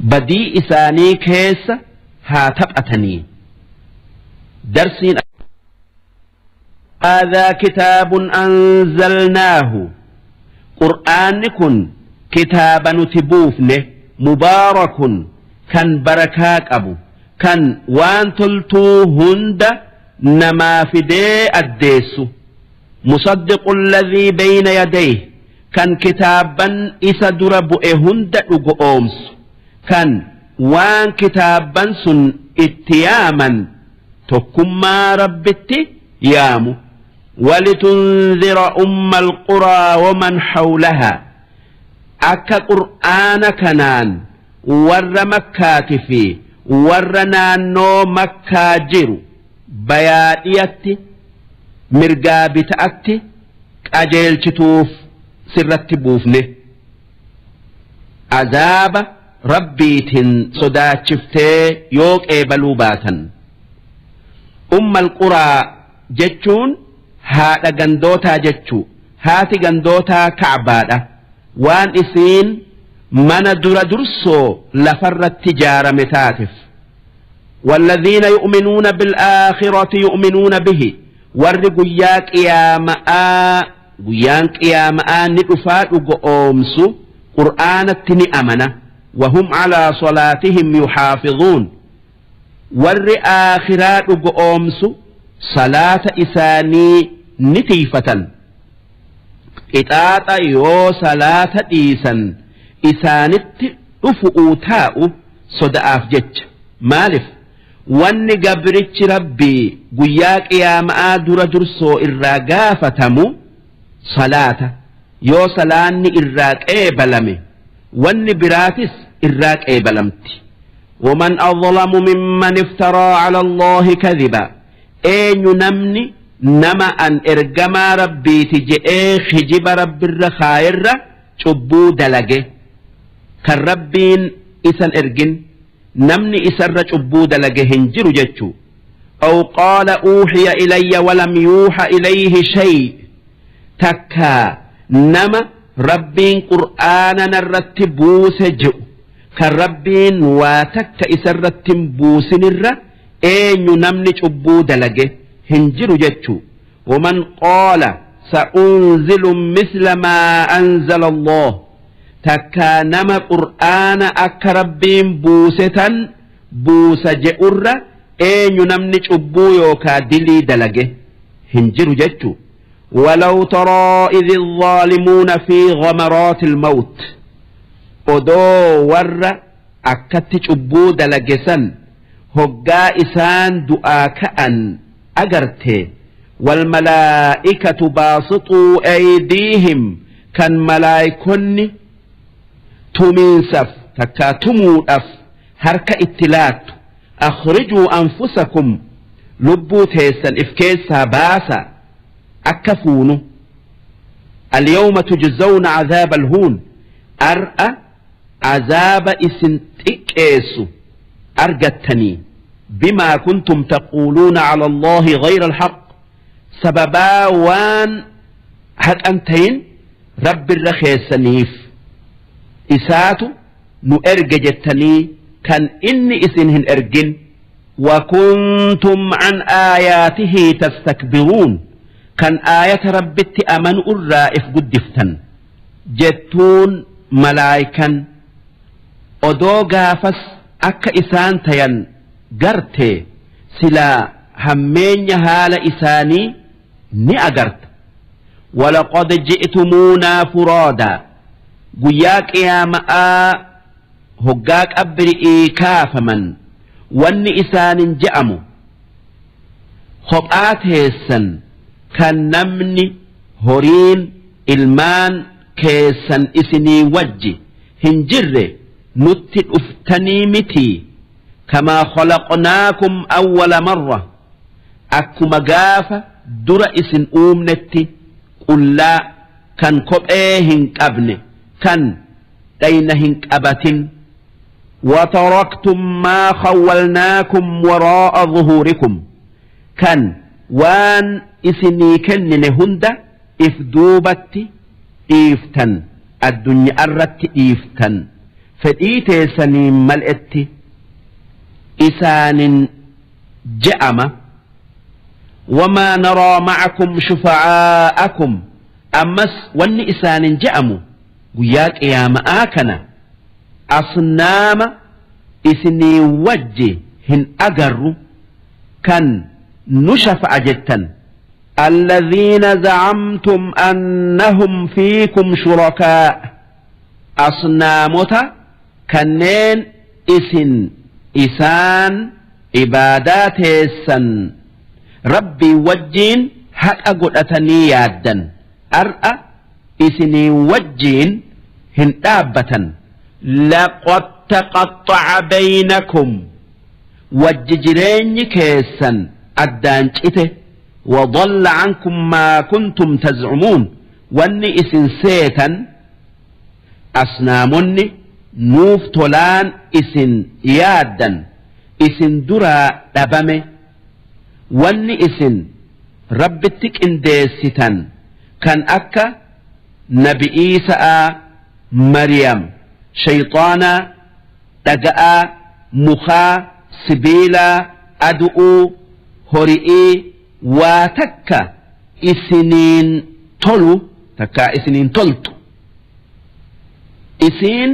Badii isaanii keessa haa taphatanii. Darsiin هذا كتاب أنزلناه Qur'aanni kun kitaaba nuti buufne, مبارك kan barakaa qabu, kan waan toltuu hunda namaa fidee addeessu, مصدق الذي بين يديه kan kitaabban isa dura bu'e hunda dhugo oomsu, kan waan kitaabban sun itti yaaman tokkummaa Rabbitti yaamu. ولتنذر أم القرى ومن حولها akka Qur'aana kanaan warra Makkaati fi warra naannoo Makkaa jiru bayaadhiyatti mirgaa bita'atti qajeelchituuf sirratti buufne, azaaba Rabbiitiin sodaachiftee yoo qeebaluu baatan. أم القرى jechuun haadha gandootaa jechuu. Haati gandootaa Kacbaadha, waan isiin mana dura dursoo lafarratti ijaarame taateef. والذين يؤمنون بالآخرة يؤمنون به warri guyyaa qiyaama'aa, guyyaan qiyaama'aa ni dhufaa dhugo oomsu, Qur'aanatti ni amana. وهم على صلاتهم يحافظون warri aakhiraa dhugo oomsu salaata isaanii ni tiifatan. Qixaaxa yoo salaata dhiisan isaanitti dhufu'uu taa'u soda'aaf jecha. Maaliif? Wanni gabrichi Rabbii guyyaa qiyaama'aa dura dursoo irraa gaafatamu salaata. Yoo salaanni irraa qeebalame, wanni biraatis irraa qeebalamti. ومن أظلم ممن افترى على الله كذبا eenyu namni nama an ergamaa Rabbiiti je'ee hijiba Rabbirra kaayirra cubbuu dalage? Kan Rabbiin isan ergin namni isarra cubbuu dalage hin jiru jechuu. أو قال أوحي إلي ولم يوح إليه شيء takkaa nama Rabbiin Qur'aana narratti buuse je'u kan Rabbiin waa takka isarratti hin buusinirra eenyu namni cubbuu dalage? Hin jiru jechuu. ومن قال سأنزل مثل ما أنزل الله takkaa nama Qur'aana akka Rabbiin buusetan buusa je'urra eenyu namni cubbuu yookaa dilii dalage? Hin jiru jechuu. ولو ترى إذ الظالمون في غمرات الموت odoo warra akkatti cubbuu dalage san hoggaa isaan du'aa ka'an agarte, والملائكة باسطو أيديهم kan malaayikonni tumiinsaf takkaa tumuudhaaf harka itti laattu, أخرجوا أنفسكم lubbuu teessan if keessaa baasa akka fuunu, اليوم تجزون عذاب الهون ar'a azaaba isin xiqqeessu argattanii, بما كنتم تقولون على الله غير الحق sababaa waan haqan tayin Rabbirra keessaniif isaatu nu erge jettanii kan inni isin hin ergin. وكنتم عن آياته تستكبرون kan aayata Rabbitti amanu irraa if guddiftan jettuun malaayikan. Odoo gaafas akka isaan tayan garte, silaa hammeenya haala isaanii ni agarta. ولقد جئتمونا فرادى guyyaa qiyaama'aa hoggaa qabri'ii kaafaman wanni isaanin je'amu kophaa teessan kan namni, horiin, ilmaan keessan isinii wajji hin jirre nutti dhuftanii mitii? كما خلقناكم أول مرة akkuma gaafa dura isin uumnetti qullaa kan kophee hin qabne, kan dhayna hin qabatin. وتركتم ما خولناكم وراء ظهوركم kan waan isinii kennine hunda if duubatti dhiiftan, addunyaa irratti dhiiftan. fedhii teessaniin mal'etti isaanin je'ama. Wamaa naraa ma'akum shufacaa'akum, ammas wanni isaanin je'amu guyyaa qiyaama'aa kana asnaama isinii wajji hin agarru kan nu shafa'a jettan. Alladhiina zacamtum annahum fiikum shurakaa, asnaamota kanneen isin isaan ibaadaa teessan Rabbii wajjiin haqa godhatanii yaaddan ar'a isinii wajjiin hin dhaabbatan. Laqad taqaxxa'a baynakum, wajji jireenyi keessan addaan cite, wa dalla ankum maa kuntum taz'umuun, wanni isin seetan asnaamonni nuuf tolaan isin yaaddan isin duraa dhabame, wanni isin Rabbitti qindeessitan kan akka nabi Iisa'aa, Maryam, shayxaanaa, dhaga'aa, mukaa, sibiilaa, adu'uu, hori'ii waa takka isiniin tolu takkaa isiniin toltu. Isiin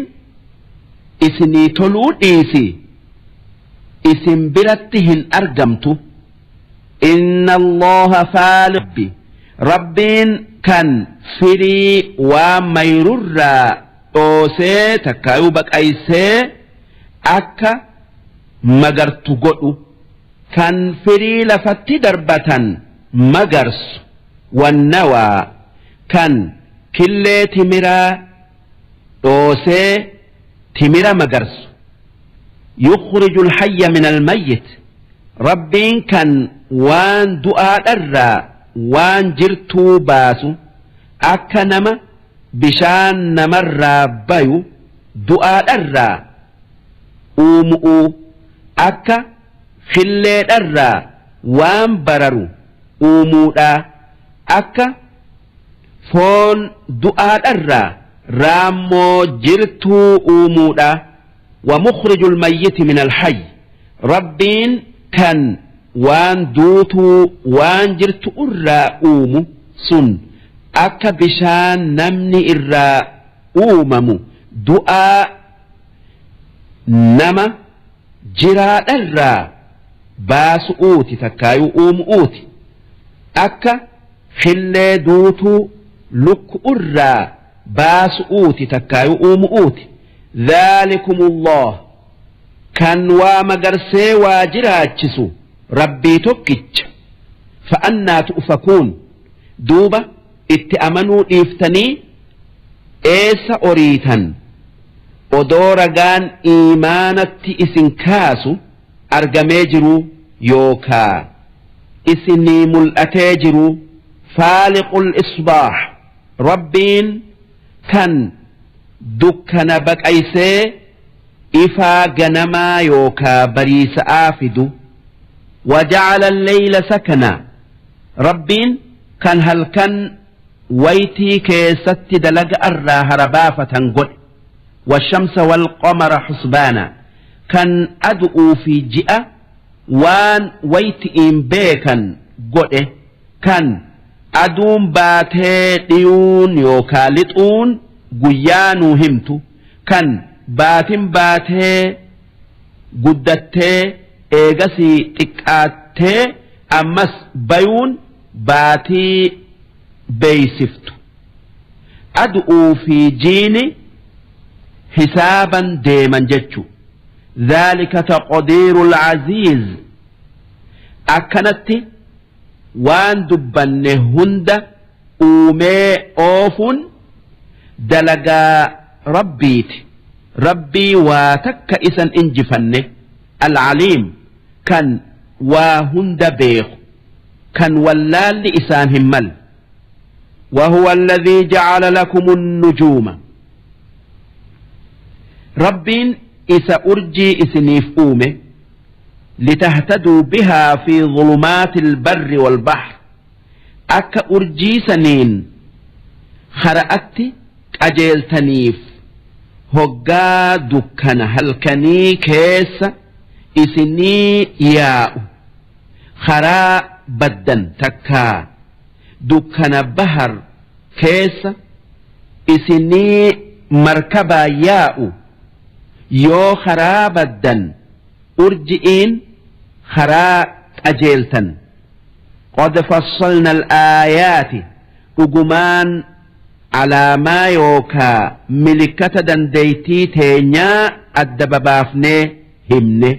isinii toluu dhiisi isin biratti hin argamtu. Inna Allaha faaliqbi, Rabbiin kan firii waan mayrurraa dhoosee takkaayuu baqaysee akka magartu godhu, kan firii lafatti darbatan magarsu, wannawaa, kan killee timiraa dhoosee timira magarsu. Yukhrijul hayya minal mayyit, Rabbiin kan waan du'aadharraa waan jirtuu baasu, akka nama bishaan namarraa bayu du'aadharraa uumu'uu, akka killeedharraa waan bararu uumuudhaa, akka foon du'aadharraa raammoo jirtuu uumuudhaa. Wa mukhrijul mayyiti minal hayy, Rabbiin kan waan duutuu waan jirtu irraa uumu sun akka bishaan namni irraa uumamu du'aa nama jiraadharraa baasu'uuti takkaayuu uumu'uuti, akka khillee duutuu lukku'urraa baasu'uuti takkaayuu uumu'uuti. Dhaalikumullah, kan waa magarsee waa jiraachisu Rabbii tokkicha. Fa'annaa tu'fakuun, duuba itti amanuu dhiiftanii eessa oriitan odoo ragaan iimaanatti isin kaasu argamee jiruu yookaa isinii mul'atee jiruu? Faaliqul isbaah, Rabbiin kan dukkana baqaysee ifaa ganamaa yookaa bariisa'aa fidu. Waja'ala alleyla sakanaa, Rabbiin kan halkan waytii keessatti dalaga irraa hara baafatan godhe. Washamsa walqamara husbaana, kan adu'uu fi ji'a waan wayti'iin beekan godhe, kan aduun baatee dhiyuun yookaa lixuun guyyaa nuu himtu, kan baatin baatee guddattee eegasii xiqqaattee ammas bayuun baatii beeysiftu. Adu'uu fi jiini hisaaban deeman jechu. Dhaalika taqdiirul aziiz, akkanatti waan dubbanne hunda uumee oofuun dalagaa Rabbiiti, Rabbii waa takka isan injifanne, al-aliim, kan waa hunda beeku, kan wallaalli isaan hin malle. وهو الذي جعل لكم النجوم، ربين إسا أرجي إسنيف أومه، لتهتدوا بها في ظلمات البر والبحر، akka urjii saniin khara'atti qajeeltaniif. Hoggaa dukkana halkanii keessa isinii yaa'u karaa baddan takkaa dukkana bahar keessa isinii markabaa yaa'u yoo karaa baddan urji'iin karaa qajeeltan. Qad fassalna al-aayaati dhugumaan alaamaa yookaa milikkata dandeeytii teenyaa adda babaafnee himne.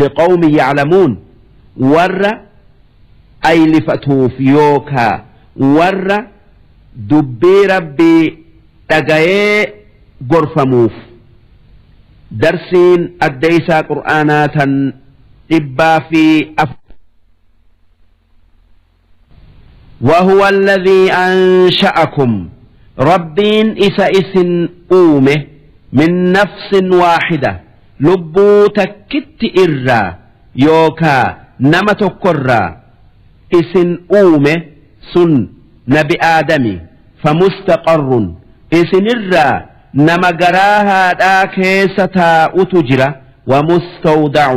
Liqawmin ya'lamuun warra aylifatuuf yookaa warra dubbii Rabbii dhagayee gorfamuuf. Darsiin addeeysaa qur'aanaa tan 104. وهو الذي أنشأكم ربين إسا إسن أومه من نفس واحدة لبو تكت إرا يوكا نما تكرا إسن أومه سن نبي آدمي فمستقر إسن إرا نما قراها داكيستا أتجرا ومستودع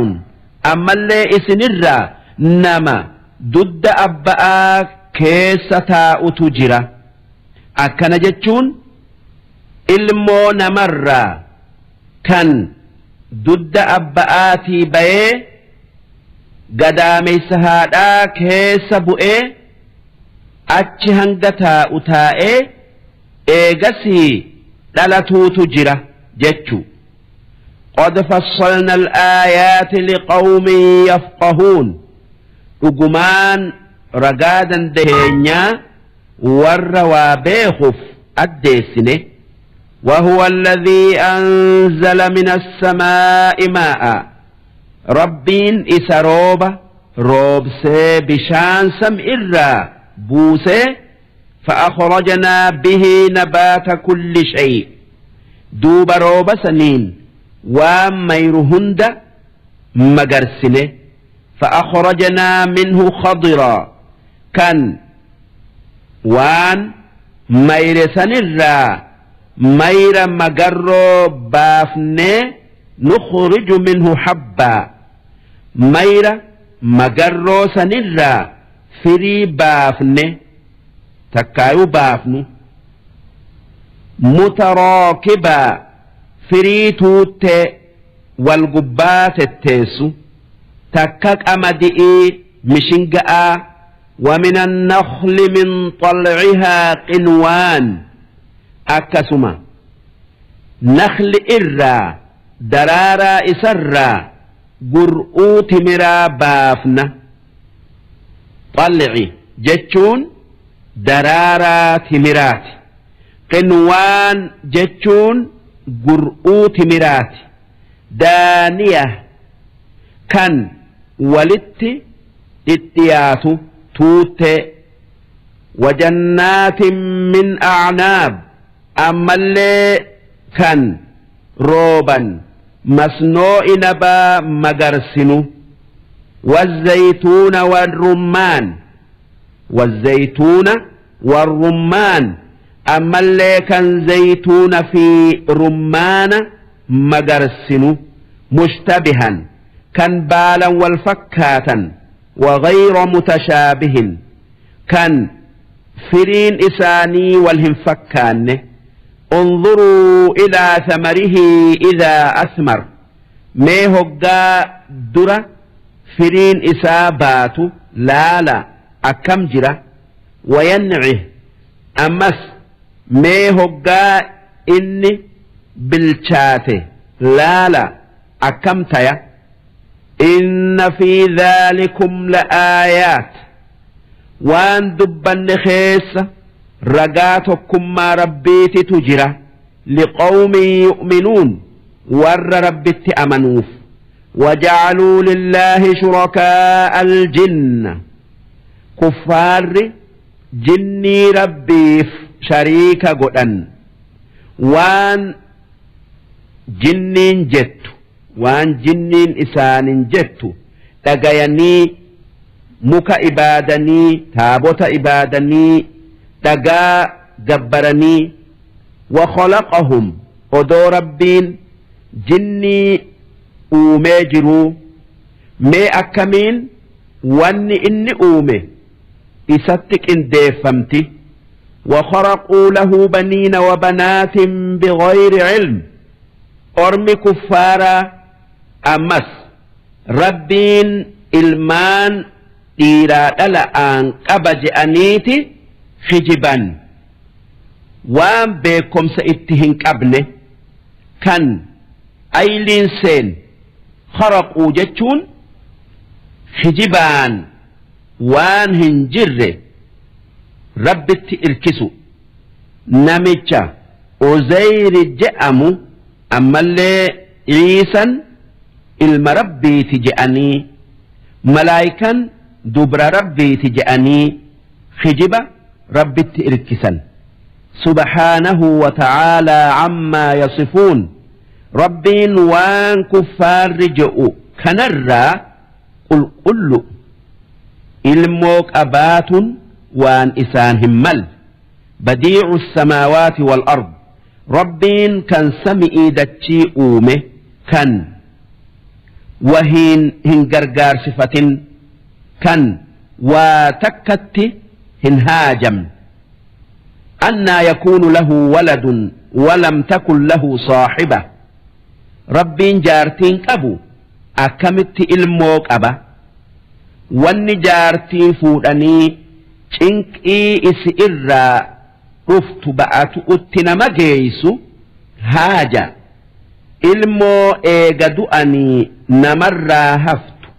أما اللي إسن إرا نما ضد أبآك keessa taa'utu jira. Akkana jechuun ilmoo namarraa kan dudda abba'aatii bayee gadaameysa haadhaa keessa bu'ee achi hanga taa'u taa'ee eegasii dhalatuutu jira jechu. Qad fassalna al-aayaati liqawmin yafqahuun dhugumaan ragaa dandeenyaa warra waa beekuuf addeessine. وهو الذي أنزل من السماء ماء ربين إسا روبة روبسي بشان سم إرا بوسي فأخرجنا به نبات كل شيء دوب روب سنين وميرهند مجرسنه فأخرجنا منه خضرا كان وان ميرسن الرا مير مجرو بافني نخرج منه حبا مير مجرو سنرا فري بافني تكايو بافنو متراكبا فري توت والقبات التيسو تكك أمدئي مشنقا ومن النخل من طلعها قنوان akkasuma nakhli irraa daraaraa isarraa gur'uu timiraa baafna. Xalci jechuun daraaraa timiraati. Qinwaan jechuun gur'uu timiraati. Daaniya kan walitti dhidhiyaatu tuuttee. Wajannaatin min a'naab ammallee kan rooban masnoo inabaa magarsinu. والزيتون والرمان والزيتون والرمان ammallee kan zaytuuna fi rummaana magarsinu. مشتبها kan baalan wal fakkaatan. وغير متشابه kan firiin isaanii wal hin fakkaanne. انظروا إلى ثمره إذا أثمر mee hoggaa dura firiin isaa baatu laala akkam jira. وينعه ammas mee hoggaa inni bilchaate laala akkam taya. إن في ذلكم لآيات waan dubbanne keessa ragaa tokkummaa rabbiititu jira. لقوم يؤمنون warra rabbitti amanuuf. وجعلوا لله شركاء الجن kuffaarri jinnii rabbiif shariika godhan. Waan jinniin jettu waan jinniin isaanin jettu dhagayanii muka ibaadanii taabota ibaadanii dhagaa gabbaranii. وخلقهم Odoo Rabbiin jinnii uumee jiruu mee akkamiin wanni inni uume isatti qindeeffamti? وخرقوا له بنين وبنات بغير علم. Ormi kuffaaraa ammas Rabbiin ilmaan dhiiraa dhala'aan qaba je'aniiti kijiban, waan beekomsa itti hin qabne kan ayliin seen. Kharaquu jechuun kijibaan waan hin jirre Rabbitti irkisu. Namicha Uzayri je'amu ammallee Iisan ilma Rabbiiti je'anii, malaayikan dubra Rabbiiti je'anii kijiba Rabbitti irkisan. Subhaanahu wa ta'aalaa ammaa yasifuun. Rabbiin waan kuffaarri je'u kanarraa qulqullu. Ilmoo qabaatun waan isaan hin malle. Badiicu samaawaati wal ard. Rabbiin kan sami'ii dachii uume, kan wahiin hin gargaarsifatin, kan waa takkatti hin haajamne. Annaa yakuunu lahu waladun walam takun lahu saaxiba. Rabbiin jaartiin qabu akkamitti ilmoo qaba? Wanni jaartii fuudhanii cinqii isi irraa dhuftu ba'atu'utti nama geeysu haaja ilmoo eega du'anii namarraa haftu,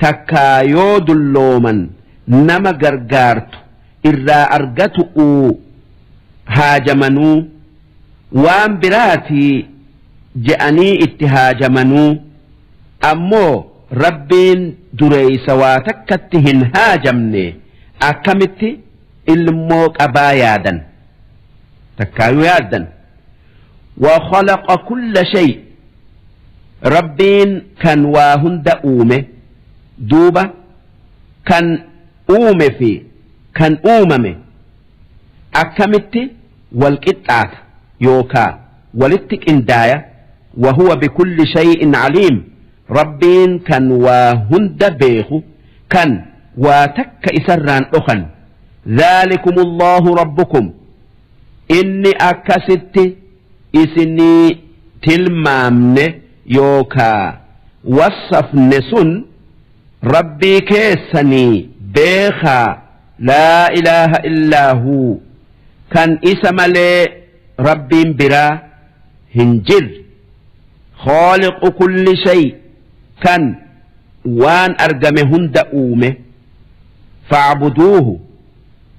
takkaa yoo dullooman nama gargaartu irraa argatu'uu haajamanuu, waan biraatii je'anii itti haajamanuu. Ammoo Rabbiin dureeysa waa takkatti hin haajamne akkamitti ilmoo qabaa yaadan, takkaayuu yaaddan? وخلق كل شيء. Rabbiin kan waa hunda uume. Duuba kan uume fi kan uumame akkamitti wal qixxaata yookaa walitti qindaaya? وهو بكل شيء عليم. Rabbiin kan waa hunda beeku, kan waa takka isarraan dhokan. ذلكم الله ربكم. Inni akkasitti isinii tilmaamne yookaa wassafne sun Rabbii keessanii beekaa. لا إله إلا هو. Kan isa malee Rabbiin biraa hin jirre. خالق كل شيء. Kan waan argame hunda uume. فاعبدوه.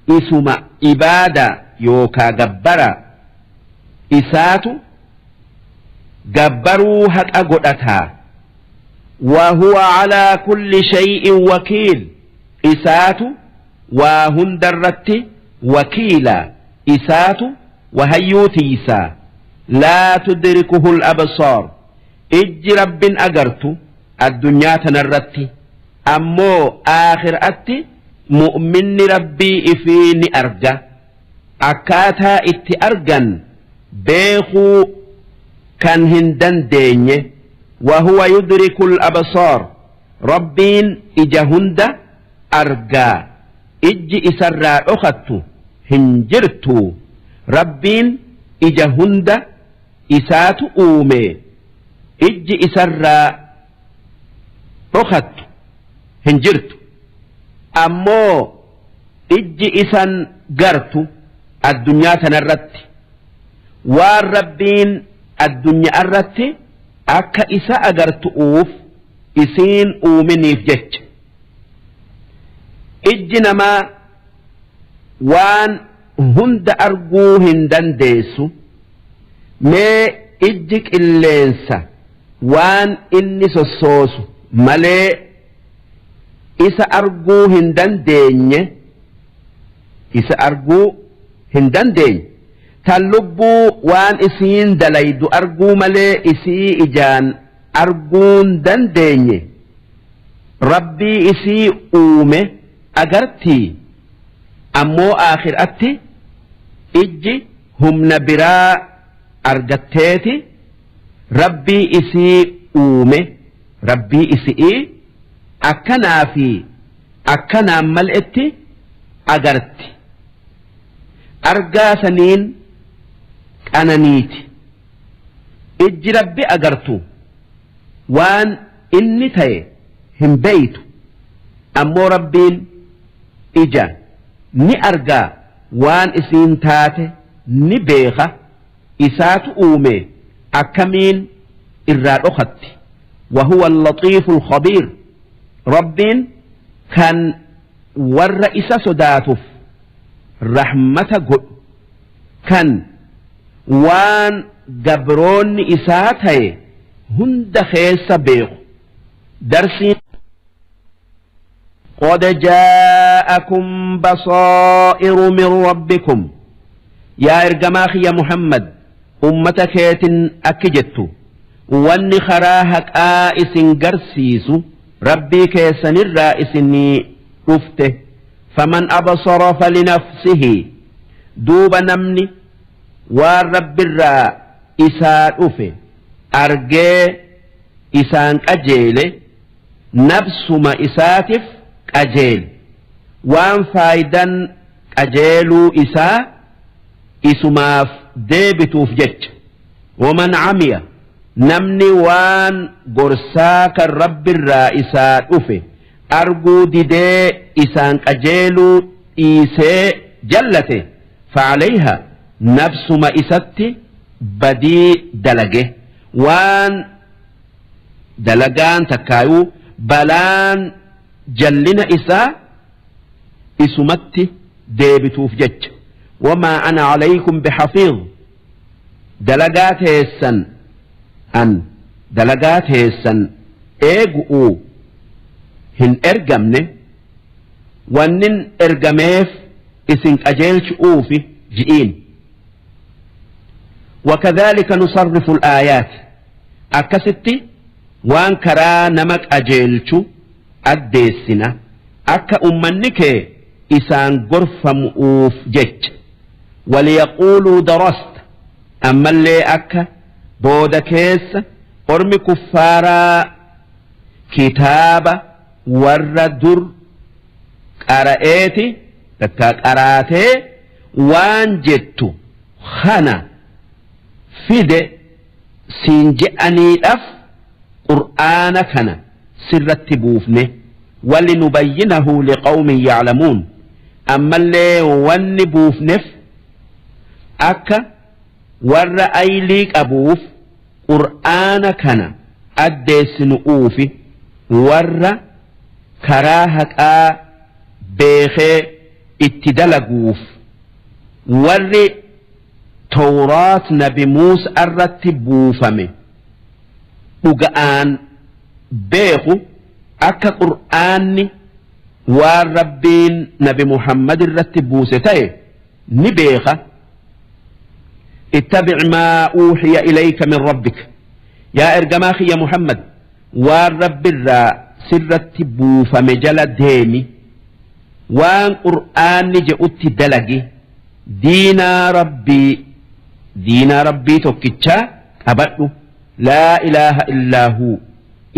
Isuma ibaada yookaa gabbara. Isaatu gabbaruu haqa godhataa. وهو على كل شيء وكيل. Isaatu waa hundarratti wakiila. Isaatu wahayyuu tiisaa. لا تدركه الأبصار. Ijji Rabbin agartu addunyaa tanarratti. Ammoo aakhiraatti mu'minni Rabbii ifii ni arga. Akkaataa itti argan beekuu kan hin dandeenye. وهو يدرك الأبصار. Rabbiin ija hunda argaa. Ijji isarraa dhokattu hin jirtu. Rabbiin ija hunda isaatu uume. Ijji isarraa dhokattu hin jirtu. Ammoo ijji isan gartu addunyaa tanarratti waan Rabbiin addunyaa irratti akka isa agartu'uuf isiin uuminiif jecha. Ijji namaa waan hunda arguu hin dandeessu. Mee ijji qilleensa waan inni sossoosu malee isa arguu hin dandeenye, isa arguu hin dandeenye. Tan lubbuu waan isiin dalaydu arguu malee isii ijaan arguun dandeenye Rabbii isii uume agartii? Ammoo aakhiraatti ijji humna biraa Argatteeti Rabbii isii uume Rabbii isi'ii akkanaa fi akkanaan mal'etti agarti. Argaa saniin qananiiti. Ijji Rabbi agartu waan inni ta'e hin beeytu. Ammoo Rabbiin ija ni argaa waan isiin taate ni beeka isaatu uume akkamiin irraa dhokatti. Wahuwa al-laxiifu al-khabiir. Rabbiin kan warra isa sodaatuuf rahmata godhu kan waan gabroonni isaa ta'e hunda keessa beeku. Darsiin قد جاءكم بصائر من ربكم. Yaa ergamaa kiyya Muhammad, ummata keetin akki jettu: wanni karaa haqaa isin garsiisu Rabbii keessanirraa isinii dhufte. فمن أبصر فلنفسه. Duuba namni waan Rabbirraa isaa dhufe argee isaan qajeele, nafsuma isaatiif qajeele. Waan faayidan qajeeluu isaa isumaaf deebituuf jecha. ومن عمي, namni waan gorsaa kan Rabbirraa isaa dhufe arguu didee isaan qajeeluu dhiisee jallate, فعليها, nafsuma isatti badii dalage. Waan dalagaan takkaayuu balaan jallina isaa isumatti deebituuf jecha. وما أنا عليكم بحفيظ. Dalagaa teessan an dalagaa teessan eegu'uu hin ergamne. Wannin ergameef isin qajeelchu'uufi ji'iin. وكذلك نصرف الآيات. Akkasitti waan karaa nama qajeelchu addeessina akka ummanni kee isaan gorfamu'uuf jecha. وليقولوا درست. Ammallee akka booda keessa ormi kuffaaraa kitaaba warra dur qara'eeti takka qaraatee waan jettu kana fide siin je'aniidhaaf Qur'aana kana sirratti buufne. ولنبينه لقوم يعلمون. Ammallee wanni buufneef akka warra aylii qabuuf Qur'aana kana addeessinu'uufi, warra karaa haqaa beekee itti dalaguuf. Warri Tawraat Nabi Muusa irratti buufame dhuga'aan beeku akka Qur'aanni waan Rabbiin Nabi Muhammad irratti buuse ta'e ni beeka. اتبع ما أوحي إليك من ربك. Yaa ergamaa kiyya Muhammad, waan Rabbirraa sirratti buufame jala deemi, waan Qur'aanni je'utti dalagi, diinaa Rabbii, diinaa Rabbii tokkichaa qabadhu. لا إله إلا هو.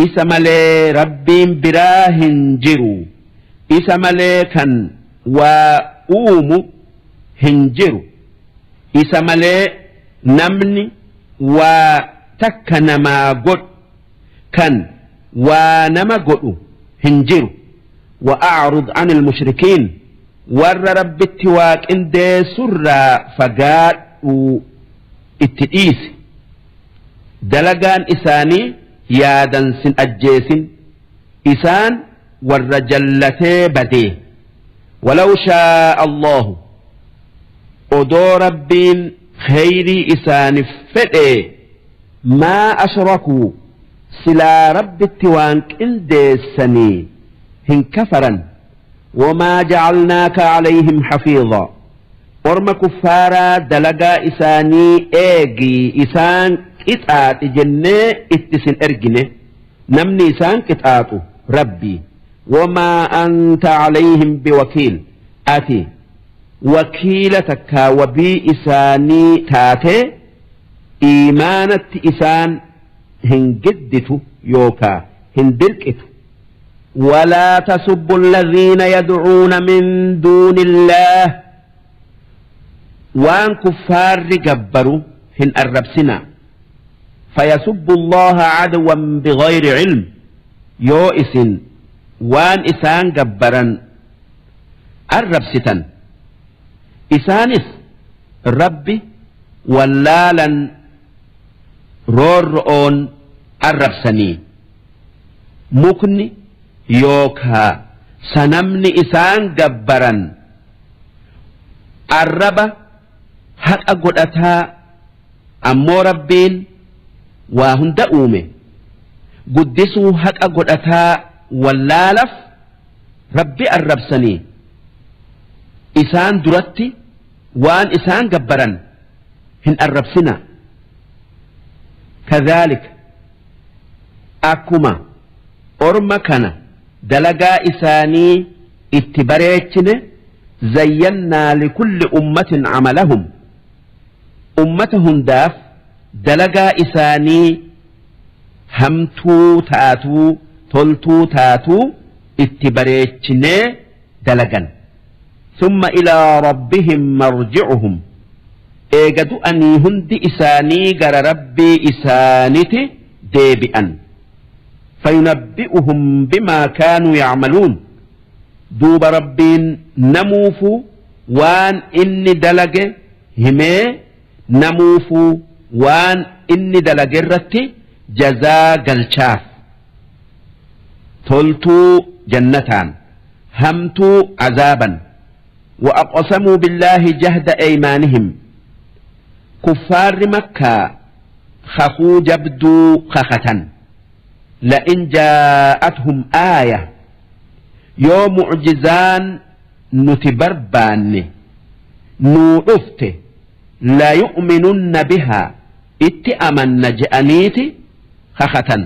Isa malee Rabbiin biraa hin jiru. Isa malee kan waa uumu hin jiru. Isa malee namni waa takka namaa godhu, kan waa nama godhu hin jiru. وأعرض عن المشركين. Warra Rabbitti waaqindeessurraa fagaadhu, itti dhiisi. Dalagaan isaanii yaadan sin ajjeesin. Isaan warra jallatee badee. ولو شاء الله, odoo Rabbiin kheyrii isaaniif fedhe, ما أشركوا, silaa Rabbitti waan qindeessanii hin kafaran. وما جعلناك عليهم حفيظا. Orma kuffaaraa dalagaa isaanii eegii isaan qixaaxi jennee itti sin ergine. Namni isaan qixaaxu Rabbii. وما أنت عليهم بوكيل. Ati wakiila takkaa wabii isaanii taatee Iimaanatti isaan hin gidditu yookaa hin dirqitu. Walaa tasubbu alladhiina yad'uuna min duunillaah waan kuffaarri gabbaru hin arrabsinaa. Fayasubbu Allaha cadwan bighayri cilm yoo isin waan isaan gabbaran arrabsitan isaanis Rabbi wallaalan roorro'oon arrabsanii mukni yookaa sanamni isaan gabbaran arraba haqa godhataa ammoo Rabbiin waa hunda uume guddisuu haqa godhataa wallaalaf Rabbi arrabsanii isaan duratti waan isaan gabbaran hin arrabsinaa. Kadhaalika akkuma orma kana dalagaa isaanii itti bareechine zayyannaa likulli ummatin camalahum ummata hundaaf dalagaa isaanii hamtuu taatuu toltuu taatuu itti bareechinee dalagan. Summa ilaa rabbihim marji'uhum eega du'anii hundi isaanii gara Rabbii isaaniti deebi'an. Fayunabbi'uhum bimaa kaanuu ya'maluun duuba Rabbiin namuufuu waan inni dalage himee namuufuu waan inni dalage irratti jazaa galchaaf. Toltuu jannataan. Hamtuu azaaban. Wa'aqsamuu billaahi jahda eymaanihim kuffaarri makkaa kakuu jabduu kakatan la'in jaa'athum aaya yoo mu'jizaan nuti barbaanne nuu dhufte la yu'minunna bihaa itti amanna je'aniiti kakatan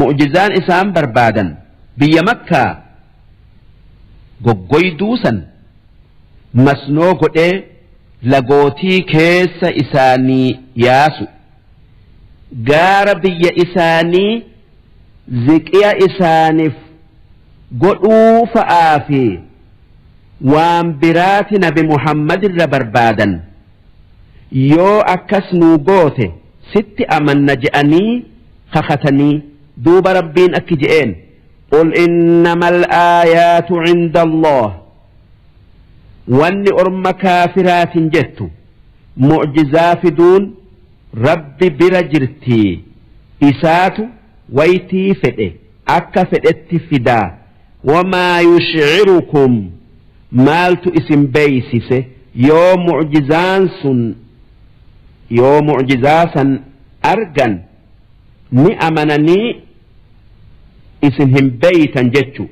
mu'jizaan isaan barbaadan biyya makkaa goggoyduu san masnoo godhee lagootii keessa isaanii yaasu gaara biyya isaanii ziqiya isaaniif godhuu fa'aa fi waan biraati nabi Muhammad irra barbaadan yoo akkas nuu goote sitti amanna je'anii kakatanii duuba rabbiin akki je'een Qul innamal aayaatu cinda Allah wanni orma kaafiraatin jettu mu'jizaa fiduun Rabbi bira jirtii isaatu waytii fedhe akka fedhetti fidaa wamaa yushcirukum maaltu isin beeysise yoo mu'jizaan sun yoo mu'jizaa san argan ni amananii isin hin beeytan jechu.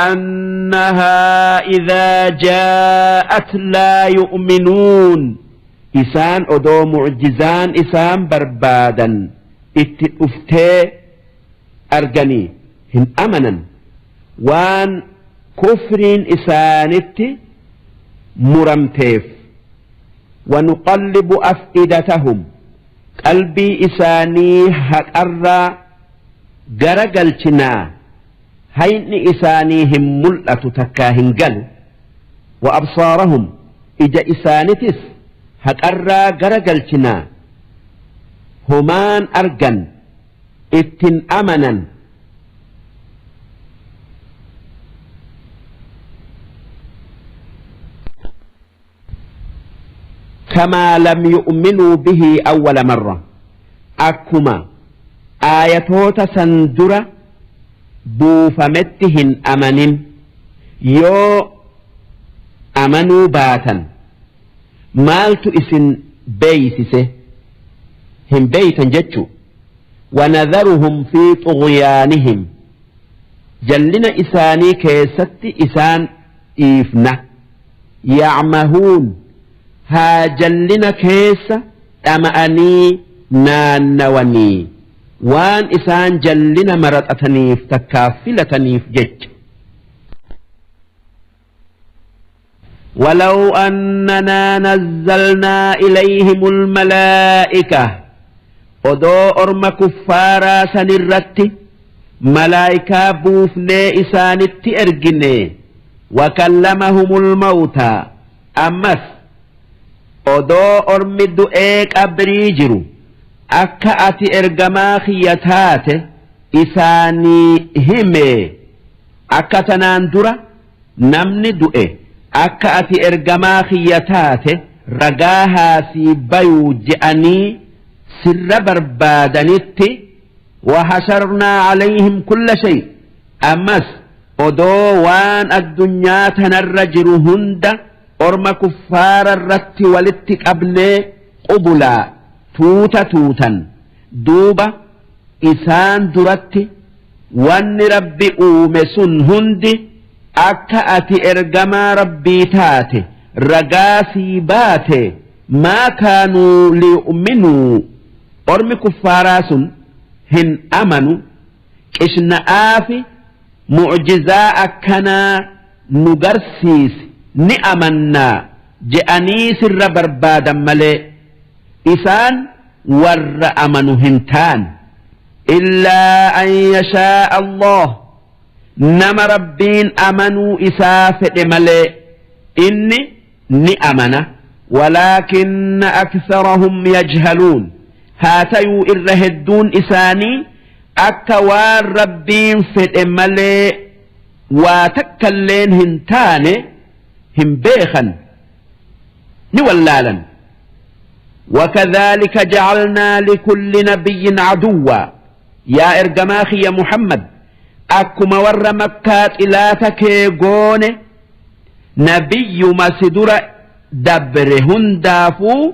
Annahaa idhaa jaa'at laa yu'minuun isaan odoo mu'jizaan isaan barbaadan itti dhuftee arganii hin amanan waan kufriin isaanitti muramteef wanuqallibu af'idatahum qalbii isaanii haqarraa gara galchinaa hayni isaanii hin mul'atu takkaa hin galu wa absaarahum ija isaanitis haqarraa gara galchinaa homaan argan ittin amanan Kamaa lam yu'minuu bihi awwala marra akkuma aayatoota san dura buufametti hin amanin yoo amanuu baatan maaltu isin beeysise hin beeytan jechu wanadharuhum fi xughyaanihim jallina isaanii keessatti isaan dhiifna ya'mahuun haa jallina keessa dhama'anii naannawanii waan isaan jallina maraxataniif takkaa filataniif jecha. ولو أننا نزلنا إليهم الملائكة odoo orma kuffaaraa sanirratti malaayikaa buufnee isaanitti ergine وكلمهم الموتى ammas odoo ormi du'ee qabrii jiru akka ati ergamaa kiyya taate isaanii hime akka tanaan dura namni du'e akka ati ergamaa kiyya taate ragaa haasii bayuu je'anii sirra barbaadanitti وحشرنا عليهم كل شيء ammas odoo waan addunyaa tanarra jiru hunda orma kuffaara irratti walitti qabnee qubulaa tuuta tuutan duuba isaan duratti wanni Rabbi uume sun hundi akka ati ergamaa Rabbii taate ragaa sii baate ما كانوا ليؤمنوا ormi kuffaaraa sun hin amanu qishna'aafi mucjizaa akkanaa nu garsiisi ni amannaa je'anii sirra barbaadan malee isaan warra amanu hin taane إلا أن يشاء الله nama Rabbiin amanuu isaa fedhe malee inni ni amana ولكن أكثرهم يجهلون haa tayuu irra hedduun isaanii akka waan Rabbiin fedhe malee waa takkalleen hin taane hin beekan ni wallaalan. وكذلك جعلنا لكل نبي عدوا yaa ergamaa kiyya Muhammad akkuma warra Makkaa xilaata kee goone nabiyyuma si dura dabre hundaafuu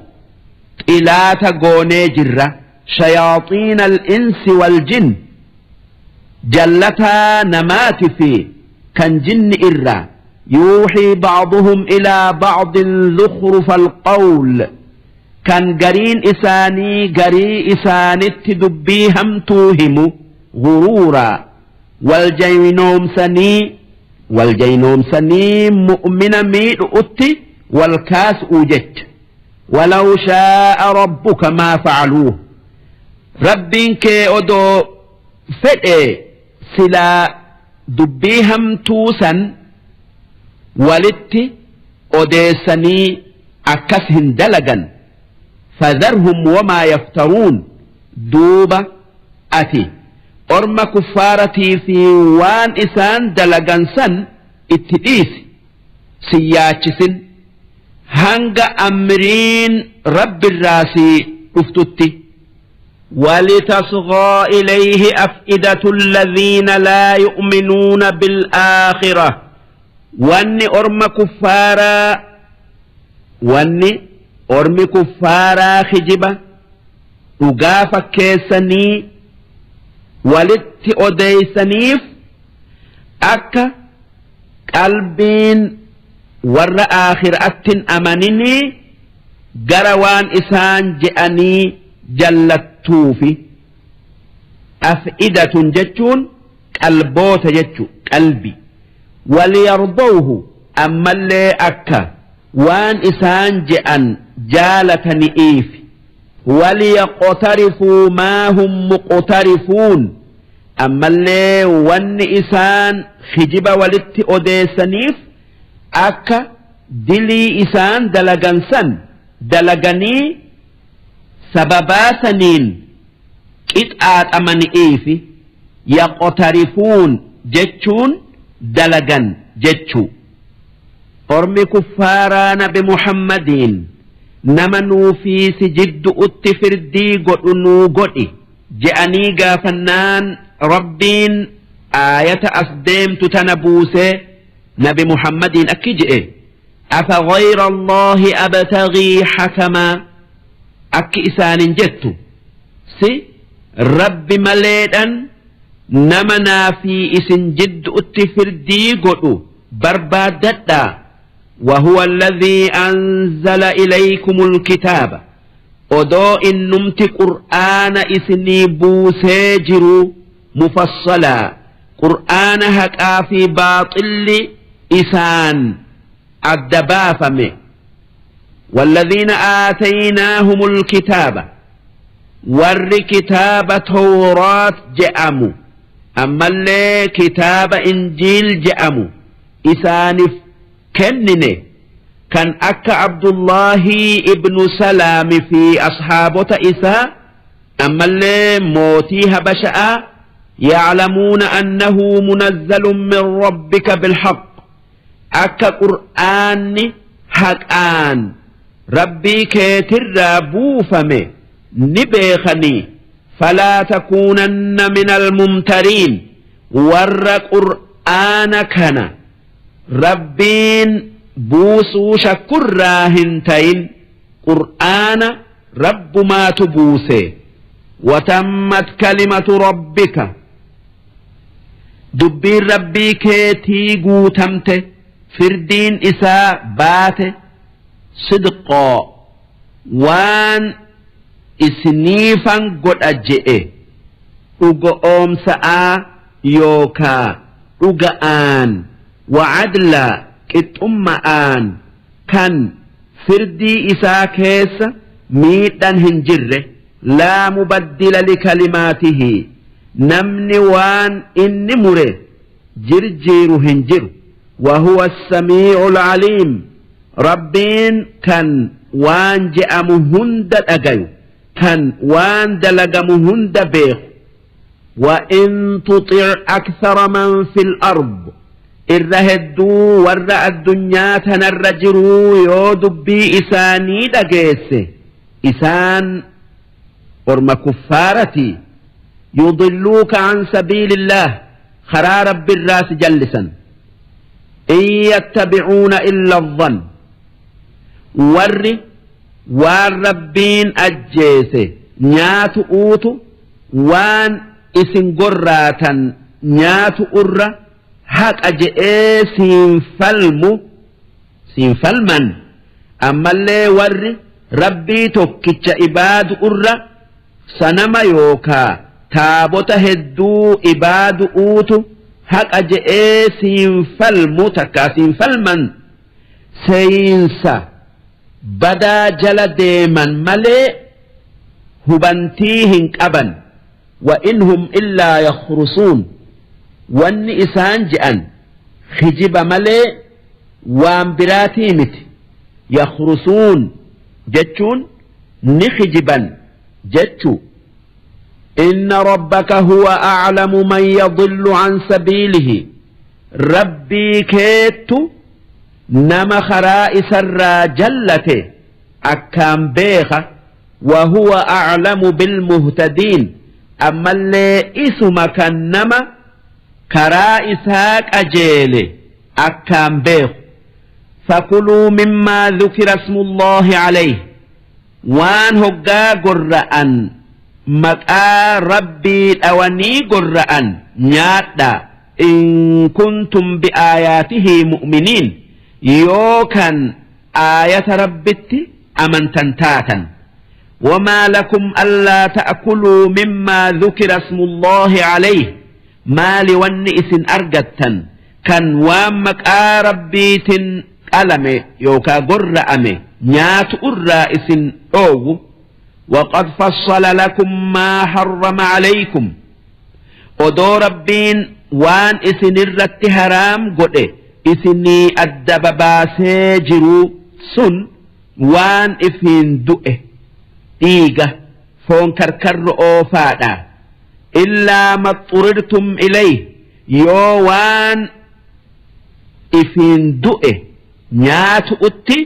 xilaata goonee jirra. شياطين الإنس والجن jallataa namaati fi kan jinni irraa يوحي بعضهم إلى بعض زخرف القول kan gariin isaanii garii isaanitti dubbii hamtuu himu غرورا waljaynoomsanii mu'mina miidhu'utti wal kaas'uu jecha. ولو شاء ربك ما فعلوه Rabbiin kee odoo fedhe silaa dubbii hamtuu san walitti odeessanii akkas hin dalagan. فذرهم وما يفترون duuba ati orma kuffaaratii fi waan isaan dalagan san itti dhiisi si yaachisin hanga amriin Rabbirraa si dhuftutti. ولتصغى إليه أفئدة الذين لا يؤمنون بالآخرة wanni orma kuffaaraa wanni ormi kuffaaraa kijiba dhugaa fakkeessanii walitti odeeysaniif akka qalbiin warra aakhiraattin amaninii gara waan isaan je'anii jallattuufi. أفئدة jechuun qalboota jechu qalbi. وليرضوه ammallee akka waan isaan je'an jaalatani'iif وليقترفوا ما هم مقترفون ammallee wanni isaan kijiba walitti odeessaniif akka dilii isaan dalagan san dalaganii sababaa saniin qixaaxamani'iifi. يقترفون jechuun dalagan jechuu. Ormi kuffaaraa Nabi Muhammadiin nama nuufii si jiddu'utti firdii godhu nuu godhi je'anii gaafannaan Rabbiin aayata as deemtu tana buusee Nabi Muhammadiin akki je'e: أفغير الله أبتغي حكما akki isaanin jettu si Rabbi maleedhan nama naafii isin jiddu'utti firdii godhu barbaaddadhaa? وهو الذي أنزل إليكم الكتاب odoo innumti qur'aana isinii buusee jiru مفصلا qur'aana haqaa fi baaxilli isaan Adda baafame. Walladhiina aataynaahumul kitaaba, warri kitaaba Tawraat je'amu ammallee kitaaba Injiil je'amu isaanif kennine, kan akka Abdullaahii ibnu Salaami fi ashaabota isaa ammallee mootii Habasha'aa, ya'lamuuna annahu munazzalun min rabbika bilhaqq, Akka Qur'aanni haqaan Rabbii keetirraa buufame ni beekhanii. Falaa takuunanna minal mumtariin, warra Qur'aana kana Rabbiin buusuu shakkurraa hin tayin. Qur'aana Rabbumaatu buuse. Watammat kalimatu rabbika, Dubbiin Rabbii keetii guutamte, firdiin isaa baate, sidqoo waan isiniifan godha je'e dhugo'oomsa'aa yookaa dhuga'aan, wa'adlaa qixxumma'aan, kan firdii isaa keessa miidhan hin jirre. Laa mubaddila likalimaatihi, namni waan inni mure jirjiiru hin jiru. Wahuwa samii'ul aliim, Rabbiin kan waan je'amu hunda dhagayu, kan waan dalagamu hunda beeku. Wa in tuxic akthara man fil ard, irra hedduu warra addunyaa tanarra jiruu yoo dubbii isaanii dhageesse, isaan orma kuffaarati, yudilluuka an sabiilillaah, karaa Rabbirraa si jallisan. In yattabi'uuna illa dhann, warri waan Rabbiin ajjeese nyaatu uutu waan isin gorraatan nyaatu irra haqa je'ee siin falmu siin falman. Ammallee warri Rabbii tokkicha ibaadu irra sanama yookaa taabota hedduu ibaadu'uutu haqa je'ee siin falmu takkaa siin falman, seeyinsa badaa jala deeman malee hubantii hin qaban. Wa in hum illaa yakhrusuun, wanni isaan je'an kijiba malee waan biraatii miti. Yakhrusuun jechuun ni kijiban jechu. Inna rabbaka huwa a'lamu man yadillu an sabiilihi, Rabbii keettu nama karaa isarraa jallate akkaan beeka. Wa huwa a'lamu bilmuhtadiin, ammallee isuma kan nama karaa isaa qajeele akkaan beeku. Fakuluu mimmaa dhukira ismullaahi alayhi, waan hoggaa gorra'an maqaa Rabbii dhawanii gorra'an nyaadhaa, in kuntum bi'aayaatihi mu'miniin, yoo kan aayata Rabbitti amantan taatan. Wamaa lakum allaa ta'kuluu mimmaa dhukira ismullaahi alayhi, maali wanni isin argattan kan waan maqaa Rabbiitin qalame yookaa gorra'ame nyaatu irraa isin dhoowwu? Waqad fassala lakum maa harrama alaykum, odoo Rabbiin waan isinirratti haraam godhe isinii adda babaasee jiruu, sun waan ifiin du'e, dhiiga, foon karkarro'oo faadha. Illaa maxxurirtum ilayhi, yoo waan ifiin du'e nyaatu'utti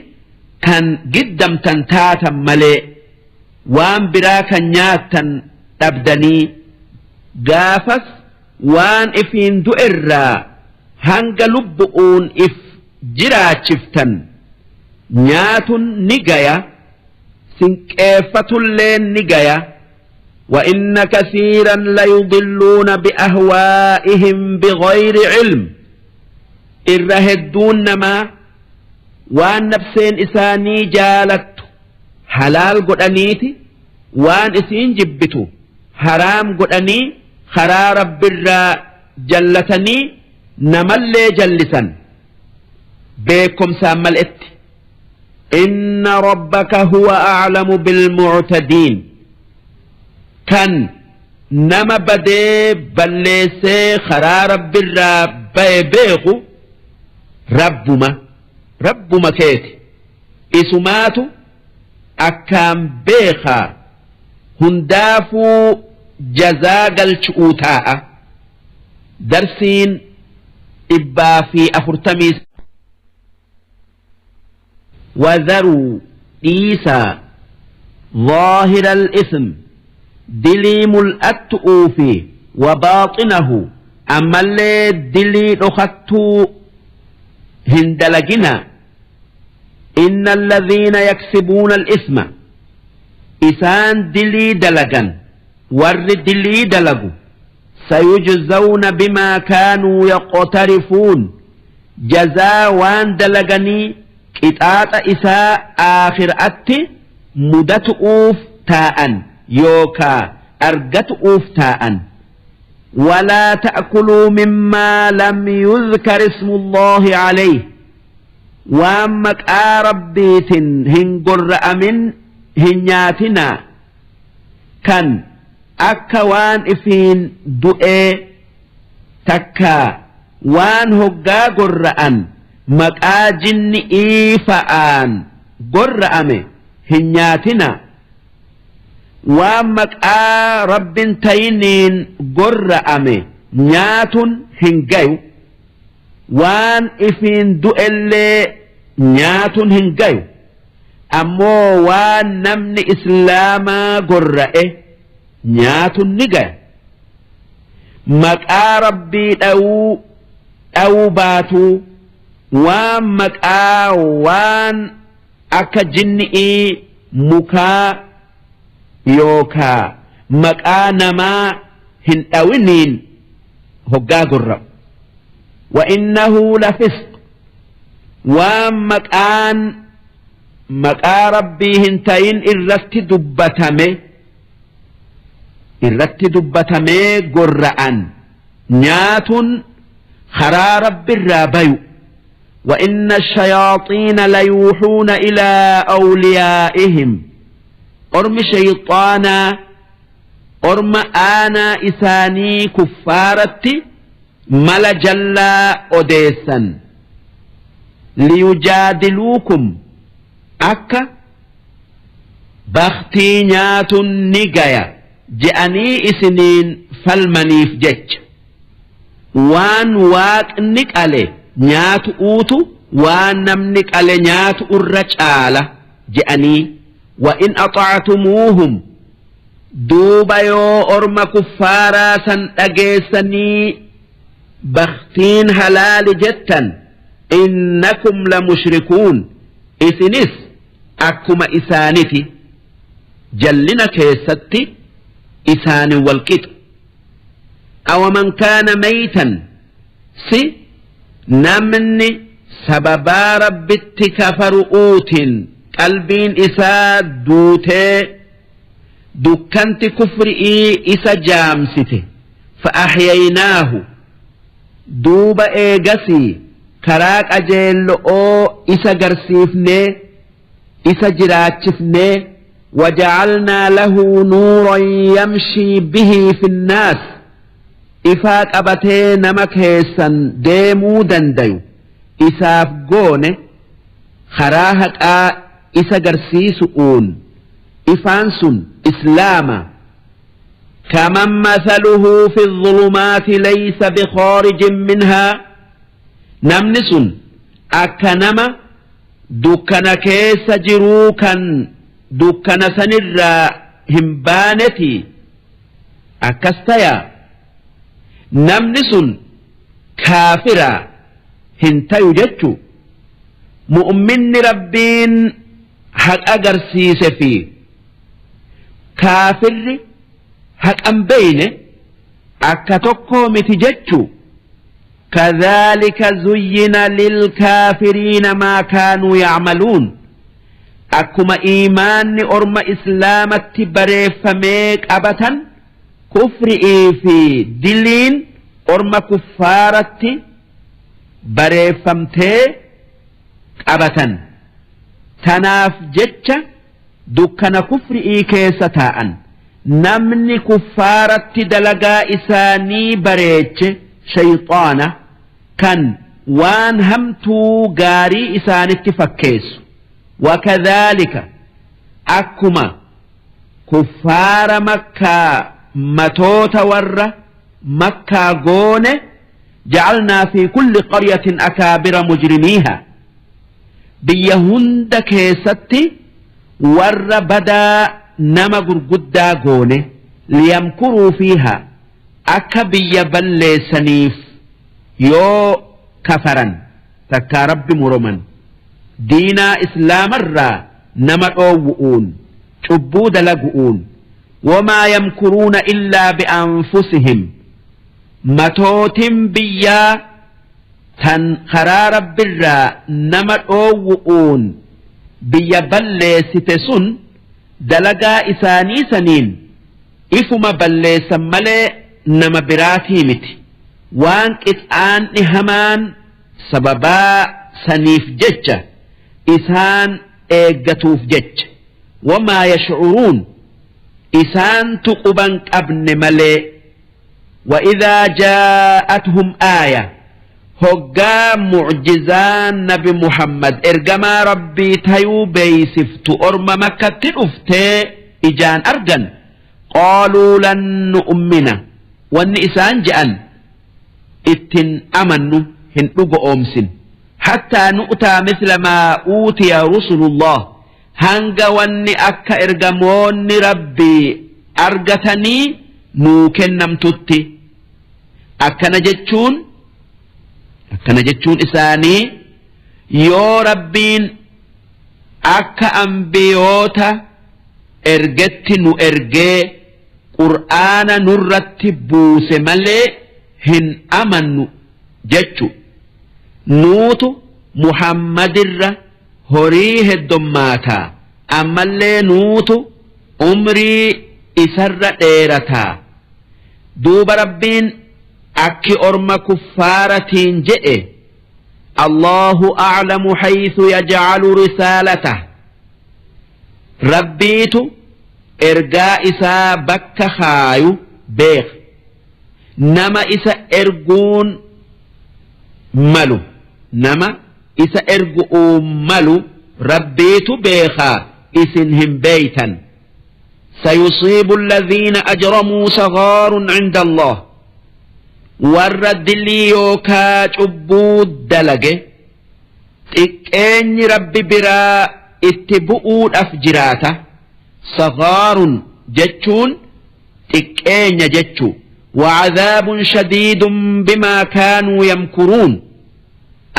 kan giddamtan taatan malee, waan biraa kan nyaattan dhabdanii, gaafas waan ifiin du'erraa hanga lubbu'uun if jiraachiftan nyaatun ni gaya, sinqeeffatulleen ni gaya. وإن كثيرا ليضلون بأهوائهم بغير علم، irra hedduun namaa waan nafseen isaanii jaalattu halaal godhaniiti waan isiin jibbitu haraam godhanii karaa Rabbirraa jallatanii namallee jallisan. Beekkomsaan mal'etti. Inna rabbaka huwa a'lamu bilmu'tadiin. Kan nama badee balleessee karaa rabbirraa baye beeku rabbuma rabbuma keeti. Isumaatu akkaan beekaa hundaafuu jazaa galchu'uu taa'a. Darsiin 140 وذروا dhiisaa ظاهر الإثم dilii mul'attu'uu fi وباطنه ammallee dilii dhokattuu hin dalaginaa. إن الذين يكسبون الإثم isaan dilii dalagan warri dilii dalagu سيجزون بما كانوا يقترفون jazaa waan dalaganii qixaaxa isaa aakhiraatti mudatu'uuf taa'an yookaa argatu'uuf taa'an. ولا تأكلوا مما لم يذكر اسم الله عليه waan maqaa rabbiitin hin gorra'amin hin nyaatinaa kan akka waan ifiin du'ee takkaa waan hoggaa gorra'an maqaa jinni'ii fa'aan gorra'ame hin nyaatinaa. Waan maqaa rabbin tayiniin gorra'ame nyaatun hin gayu. Waan ifiin du'ellee nyaatun hin gayu. Ammoo waan namni islaamaa gorra'e nyaatun ni gaya. Maqaa rabbii dhawuu dhawuu baatuu waan maqaa waan akka jinni'ii mukaa yookaa maqaa namaa hin dhawiniin hoggaa gorra'u. وإنه لفسق waan maqaan maqaa rabbii hin tayin irratti dubbatame irratti dubbatamee gorra'an nyaatun karaa rabbirraa bayu. وإن الشياطين ليوحون إلى أوليائهم ormi shayxaanaa orma aanaa isaanii kuffaaratti mala jallaa odeessan ليجادلوكم akka baktii nyaatun ni gaya je'anii isiniin falmaniif jecha. Waan waaqni qale nyaatu'uutu waan namni qale nyaatu irra caala je'anii. وإن أطعتموهم duuba yoo orma kuffaaraa san dhageessanii baktiin halaali jettan إنكم لمشركون isinis akkuma isaaniti jallina keessatti isaanin walqixa. أومن كان ميتا si namni sababaa rabbitti kafaru'uutiin qalbiin isaa duutee dukkanti kufri'ii isa jaamsite فأحييناه duuba eegasii karaa qajeello'oo isa garsiifnee isa jiraachifnee وجعلنا له نورا يمشي به في الناس ifaa qabatee nama keessan deemuu dandayu isaaf goone karaa haqaa isa garsiisu'uun ifaan sun islaama. كمن مثله في الظلمات ليس بخارج منها namni sun akka nama dukkana keessa jiruu kan dukkana sanirraa hin baaneti akkas tayaa namni sun kaafiraa hin tayu jechu. Mu'minni rabbiin haqa agarsiise fi kaafirri haqan beeyne akka tokkoo miti jechu. كذلك زين للكافرين ما كانوا يعملون akkuma iimaanni orma islaamatti bareeffamee qabatan kufri'ii fi diliin orma kuffaaratti bareeffamtee. qabatan. Tanaaf jecha dukkana kufri'ii keessa taa'an. Namni kuffaaratti dalagaa isaanii bareeche shayxaana kan waan hamtuu gaarii isaanitti fakkeessu. Wakadhaalika, akkuma kuffaara Makkaa matoota warra Makkaa goone, jacalnaa fi kulli qaryatin akaabira mujrimiiha, biyya hunda keessatti warra badaa nama gurguddaa goone, liyamkuruu fiiha, akka biyya balleessaniif yoo kafaran takkaa Rabbi moroman, diinaa islaamarraa nama dhoowwu'uun cubbuu dalagu'uun. Wamaa yamkuruuna illaa bi'anfusihim, matootin biyyaa tan karaa Rabbirraa nama dhoowwu'uun biyya balleessite sun dalagaa isaanii saniin ifuma balleessan malee nama biraatii miti. Waan qixaanni hamaan sababaa saniif jecha isaan eeggatuuf jecha. Wamaa yash'uruun, isaantu quban qabne malee. Wa'idhaa jaa'athum aaya, hoggaa mucjizaan nabi Muhammad ergamaa Rabbii tayuu beeysiftu orma Makkatti dhuftee ijaan argan, qaaluu lan nu'mina, wanni isaan je'an ittin amannu, hin dhugo'oomsin, hattaa nu'taa misla maa uutiya rusulullah, hanga wanni akka ergamoonni Rabbii argatanii nuu kennamtutti. Akkana jechuun isaanii yoo Rabbiin akka ambiyoota ergetti nu ergee Qur'aana nurratti buuse malee hin amannu jechu. Nuutu Muhammadirra horii heddommaataa, ammallee nuutu umrii isarra dheerataa. Duuba Rabbiin akki orma kuffaaratiin jedhe: Allahu a'lamu haythu yaj'alu risaalatah, Rabbiitu ergaa isaa bakka kaayu beeka. Nama isa erguun malu, nama isa ergu'uun malu Rabbiitu beekaa, isin hin beeytan. Sayusiibu alladhiina ajramuu sagaarun cinda Allah, warra dilii yookaa cubbuu dalage xiqqeenyi Rabbi biraa itti bu'uudhaaf jiraata. Sagaarun jechuun xiqqeenya jechuu. وعذاب شديد بما كانوا يمكرون،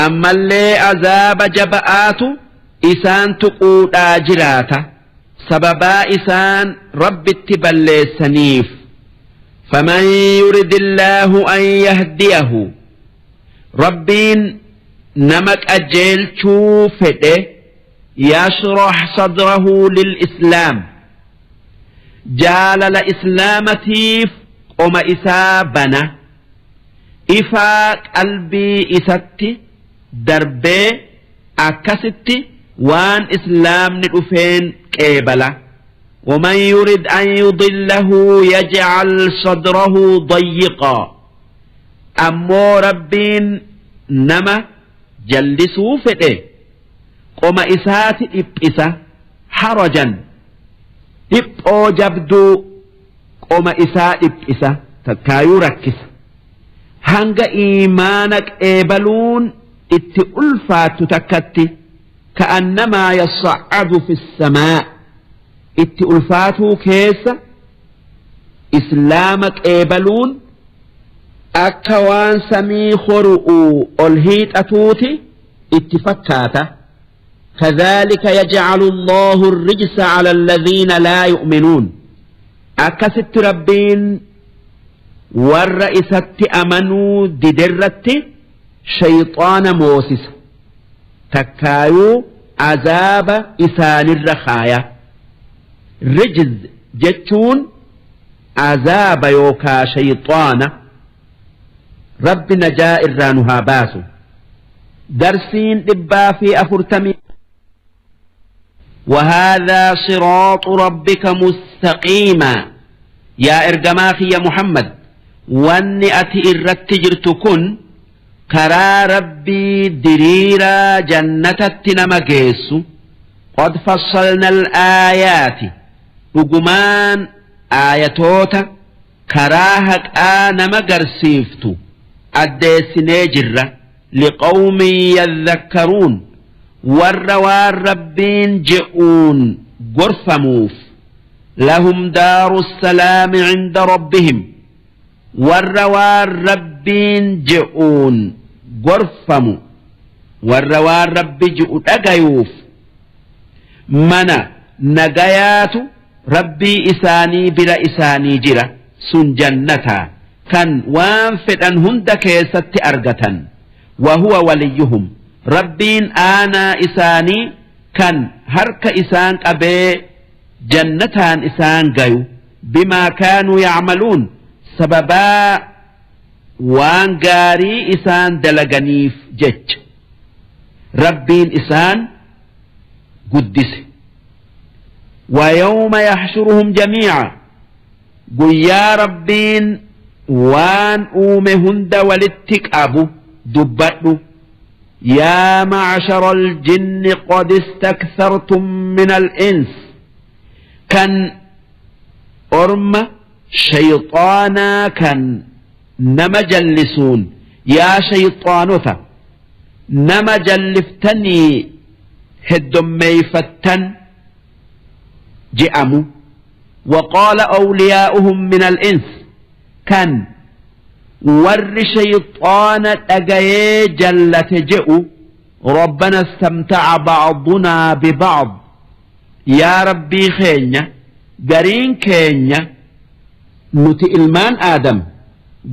ammallee azaaba jaba'aatu isaan tuquudhaa jiraata sababaa isaan Rabbitti balleessaniif. فمن يرد الله أن يهديه، Rabbiin nama qajeelchuu fedhe، يشرح صدره للإسلام، jaalala islaamatiif qoma isaa bana, ifaa qalbii isatti darbee akkasitti waan islaamni dhufeen qeebala. ومن يرد أن يضله يجعل صدره ضيقا، ammoo Rabbiin nama jallisuu fedhe qoma isaati dhiphisa, حرجا، dhiphoo jabduu qoma isaa dhiphisa takkaayuu rakkisa, hanga iimaana qeebaluun itti ulfaattu takkatti. كأنما يصعد في السماء، itti ulfaatuu keessa islaama qeebaluun akka waan samii horu'uu ol hiixatuuti itti fakkaata. كذلك يجعل الله الرجس على الذين لا يؤمنون، akkasitti Rabbiin warra isatti amanuu diderratti shayxaana moosisa takkaayuu azaaba isaanirra kaaya. Rijz jechuun azaaba yookaa shayxaana. Rabbi najaa irraa nu haa baasu. Darsiin 140. وهذا صراط ربك مستقيما. Yaa ergamaa kiyya Muhammad, wanni ati irratti jirtu kun karaa Rabbii diriiraa jannatatti nama geessu. قد فصلنا الآيات, dhugumaan aayatoota karaa haqaa nama garsiiftu addeessinee jirra. لقوم يذكرون, warra waan Rabbiin je'uun gorfamuuf. لهم دار السلام عند ربهم, warra waan Rabbiin je'uun gorfamu, warra waan Rabbi je'u dhagayuuf mana nagayaatu Rabbii isaanii bira isaanii jira. Sun jannataa kan waan fedhan hunda keessatti argatan. وهو وليهم, Rabbiin aanaa isaanii kan harka isaan qabee jannataan isaan gayu. بما كانوا يعملون, sababaa waan gaarii isaan dalaganiif jecha Rabbiin isaan guddise. ويوم يحشرهم جميعا, guyyaa Rabbiin waan uume hunda walitti qabu dubbadhu. يا معشر الجن قد استكثرتم من الإنس, kan orma shayxaanaa kan nama jallisuun, yaa shayxaanota nama jalliftanii heddommeeyfattan je'amu. وقال أولياؤهم من الإنس, kan warri shayxaana dhagayee jallate je'u, ربنا استمتع بعضنا ببعض, yaa Rabbii keenya, gariin keenya nuti ilmaan Aadam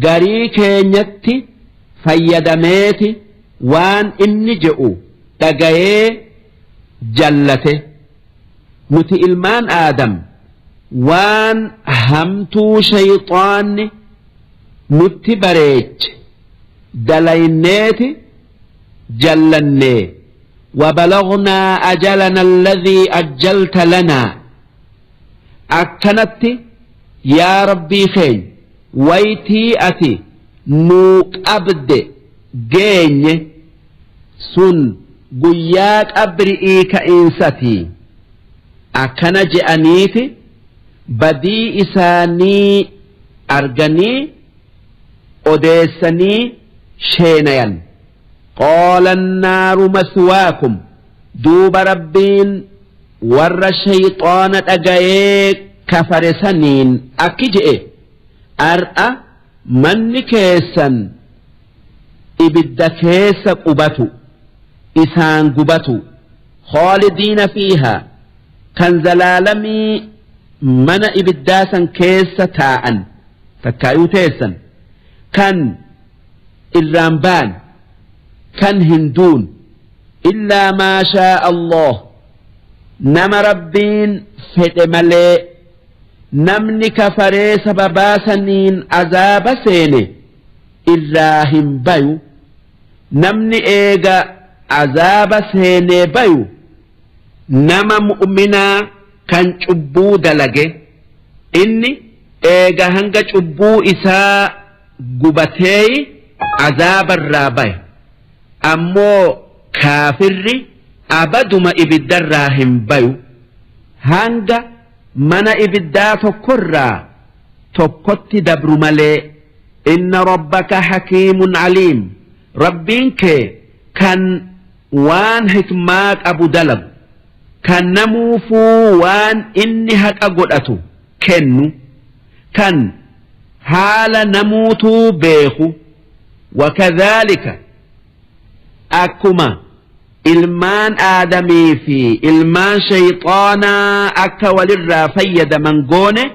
garii keenyatti fayyadameeti waan inni je'u dhagayee jallate. Nuti ilmaan Aadam waan hamtuu shayxaanni nutti bareeche dalayneeti jallannee. وبلغنا أجلنا الذي أجلت لنا, akkanatti yaa Rabbii keenya, waytii ati nuu qabde geenye. Sun guyyaa qabri'ii ka'iinsatii. Akkana je'aniiti badii isaanii arganii odeessanii sheenayan. قال النار مثواكم, duuba Rabbiin warra shayxaana dhagayee kafare saniin akki je'e: ar'a manni keessan ibidda keessa qubatu, isaan gubatu. خالدين فيها, kan zalaalamii mana ibiddaa san keessa taa'an takkaayuu teessan, kan irraan baan, kan hin duun. إلا ما شاء الله, nama Rabbiin fedhe malee. Namni kafaree sababaa saniin azaaba seene irraa hin bayu. Namni eega azaaba seenee bayu nama mu'minaa kan cubbuu dalage. Inni eega hanga cubbuu isaa gubatee azaabarraa baya. Ammoo kaafirri abaduma ibiddarraa hin bayu, hanga mana ibiddaa tokkorraa tokkotti dabru malee. إن ربك حكيم عليم, Rabbiin kee kan waan hikmaa qabu dalagu, kan namuufuu waan inni haqa godhatu kennu, kan haala namuutuu beeku. وكذلك, akkuma ilmaan Aadamii fi ilmaan shayxaanaa akka walirraa fayyadaman goone,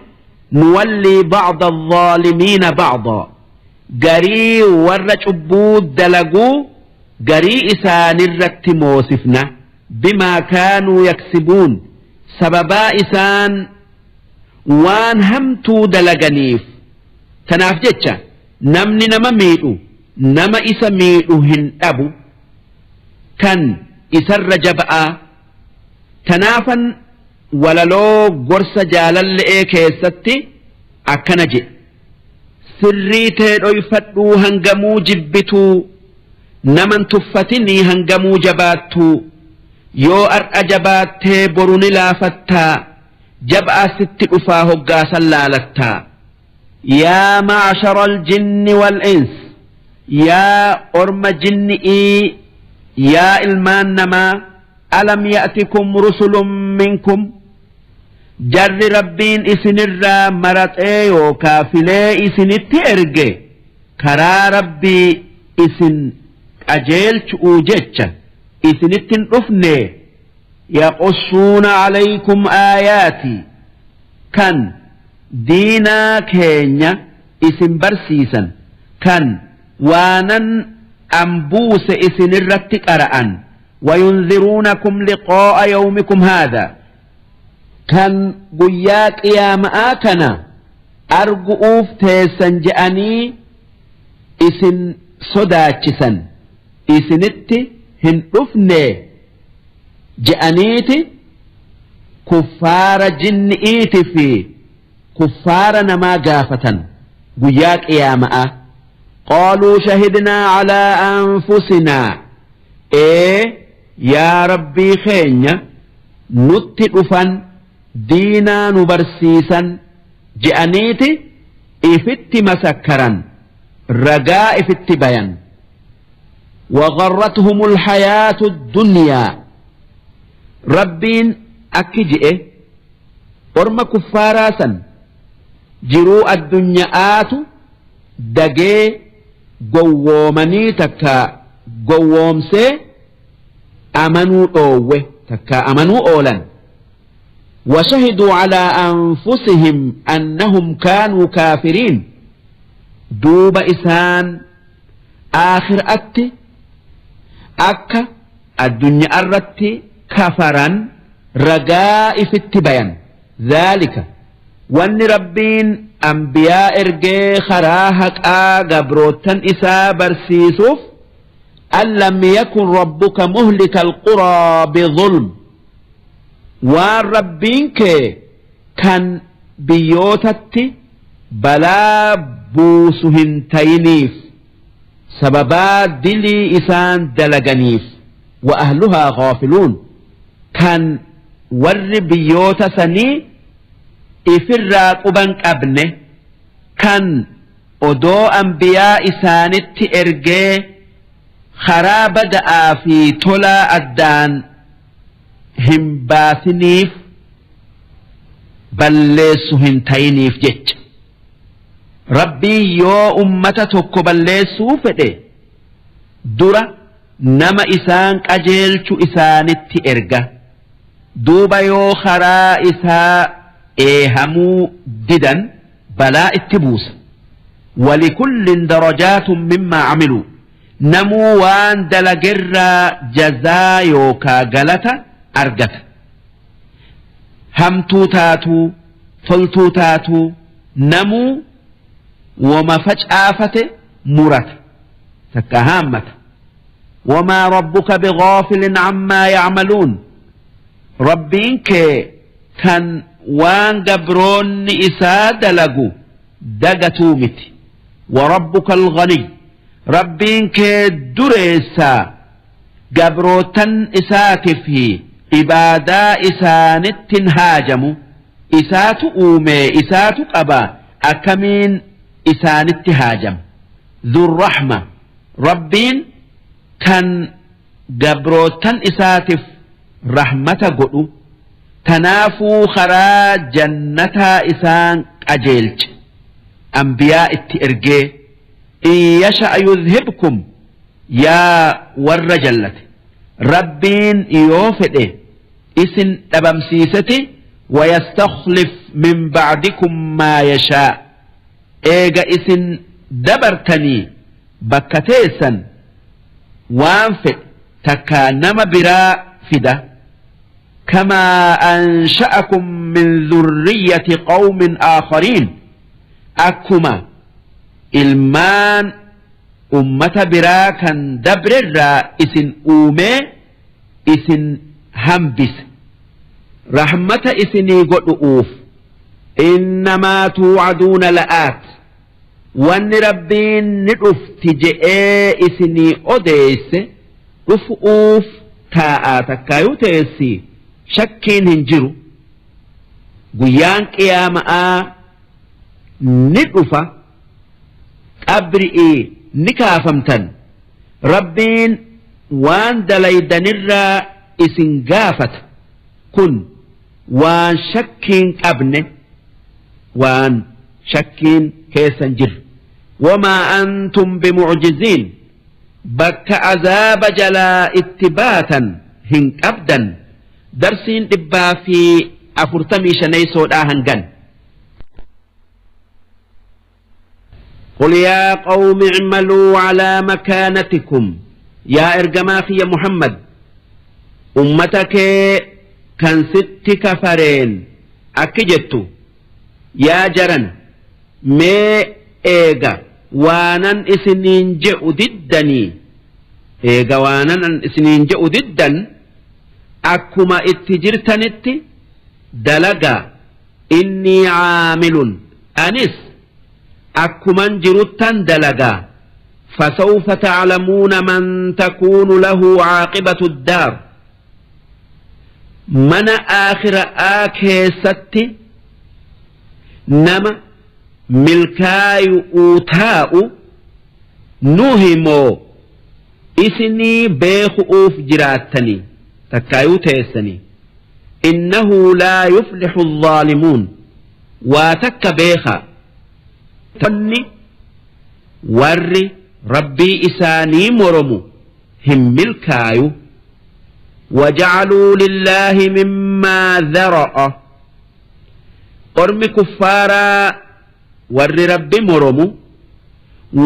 نولي بعض الظالمين بعضا, garii warra cubbuu dalaguu garii isaanirratti moosifna. بما كانوا يكسبون, sababaa isaan waan hamtuu dalaganiif. Tanaaf jecha namni nama miidhu nama isa miidhu hin dhabu. Kan isarra jaba'aa. Tanaafan walaloo gorsa jaalalle'ee keessatti akkana jedhe. Sirrii tee dhoyfadhuu hangamuu jibbituu naman tuffatinii hangamuu jabaattuu yoo ar'a jabaattee boru ni laafattaa jab'aa sitti dhufaa hoggaasan laalattaa. Yaa ma'ashara aljinni wal ins yaa orma jinni'ii yaa ilmaan namaa alam ya'tikum rusulun minkum jarri rabbiin isinirraa maraxee yookaa filee isinitti erge karaa rabbii isin qajeelchu'uu jecha isinitti hin dhufne yaqussuuna alaykum aayaatii kan diinaa keenya isin barsiisan kan waanan an buuse isinirratti qara'an wayunziruunakum liqaa'a yawmikum haadha kan guyyaa qiyaama'aa kana argu'uuf teessan je'anii isin sodaachisan isinitti hin dhufne je'aniiti kuffaara jinni'iiti fi kuffaara namaa gaafatan guyyaa qiyaama'aa qaaluu shahidnaa calaa anfusinaa ee yaa rabbii keenya nutti dhufan diinaa nu barsiisan je'aniiti ifitti masakkaran ragaa ifitti bayan وغرتهم الحياة الدنيا ربين أكجئ أرم كفاراسا jiruu addunya'aatu dagee gowwoomanii takka gowwoomsee amanuu dhoowwe takka amanuu oolan وشهدوا على أنفسهم أنهم كانوا كافرين دوب إسان آخر أتي أكا الدنيا الرتي كفرا رجاء في التبيان ذلك وان ربين أنبياء إرجي خراهك آ إسا برسيسوف أن لم يكن ربك مهلك القرى بظلم waan rabbiin kee kan biyyootatti balaa buusu hin tayiniif sababaa dilii isaan dalaganiif wa ahluhaa gaafiluun kan warri biyyoota sanii ifirraa quban qabne kan odoo anbiyaa isaanitti ergee karaa bada'aa fi tolaa addaan hin baasiniif balleessu hin tayiniif jecha. Rabbiin yoo ummata tokko balleessuu fedhe dura nama isaan qajeelchu isaanitti erga. Duuba yoo karaa isaa eehamuu didan balaa itti buusa. Walikullin darajaatun mimmaa camiluu namuu waan dalagerraa jazaa yookaa galata argata. Hamtuu taatuu toltuu taatuu namuu wama facaafate murata takka haammata. Wamaa rabbuka bighaafilin ammaa yacmaluun rabbiin kee kan waan gabroonni isaa dalagu dagatuu miti. Warabbuka alghaniy rabbiin kee dureessaa gabrootan isaati fi ibaadaa isaanittin haajamu isaatu uumee isaatu qaba akkamiin isaanitti haajama. Dhurrahma rabbiin kan gabrootan isaatif rahmata godhu tanaafuu karaa jannataa isaan qajeelche anbiyaa itti ergee in yasha'a yudhibkum yaa warra jallate rabbiin yoo fedhe isin dhabamsiiseti wayastakhlif min ba'dikum maa yashaa eega isin dabartanii bakka teessan waan fedhe takkaa nama biraa fida kamaa ansha'akum min dhurriyyati qawmin aakhariin akkuma ilmaan Ummata biraa kan dabrerraa isin uumee isin hambise. Rahmata isinii godhu'uuf. Innamaa tuu'aduuna la'aat. Wanni Rabbiin ni dhufti je'ee isinii odeesse dhufu'uuf taa'aa takkaayuu teessi shakkiin hin jiru. Guyyaan qiyaama'aa ni dhufa qabri'ii ni kaafamtan. Rabbiin waan dalaydanirraa isin gaafata. Kun waan shakkiin qabne waan shakkiin keessa hin jirre. Wamaa antum bimucjiziin bakka azaaba jalaa itti baatan hin qabdan darsiin 145soodhaa hangan. قل يا قوم اعملوا على مكانتكم يا إرجماخي يا محمد أمتك كان ست كفرين أكجت يا جرن مي إيغا وانا إسنين جئ ددني إيغا وانا إسنين جئ ددا أكما اتجرتنت دلقا إني عامل أنس akkuman jiruttan dalagaa. فسوف تعلمون من تكون له عاقبة الدار mana aakhira'aa keessatti nama milkaayu'uu taa'u nuhi moo isinii beeku'uuf jiraattanii takkaayuu teessanii. Innahu laa yuflixu alzaalimuun waa takka beekaa tonni warri rabbii isaanii moromu hin milkaayu. وجعلوا لله مما ذرأ ormi kuffaaraa warri rabbi moromu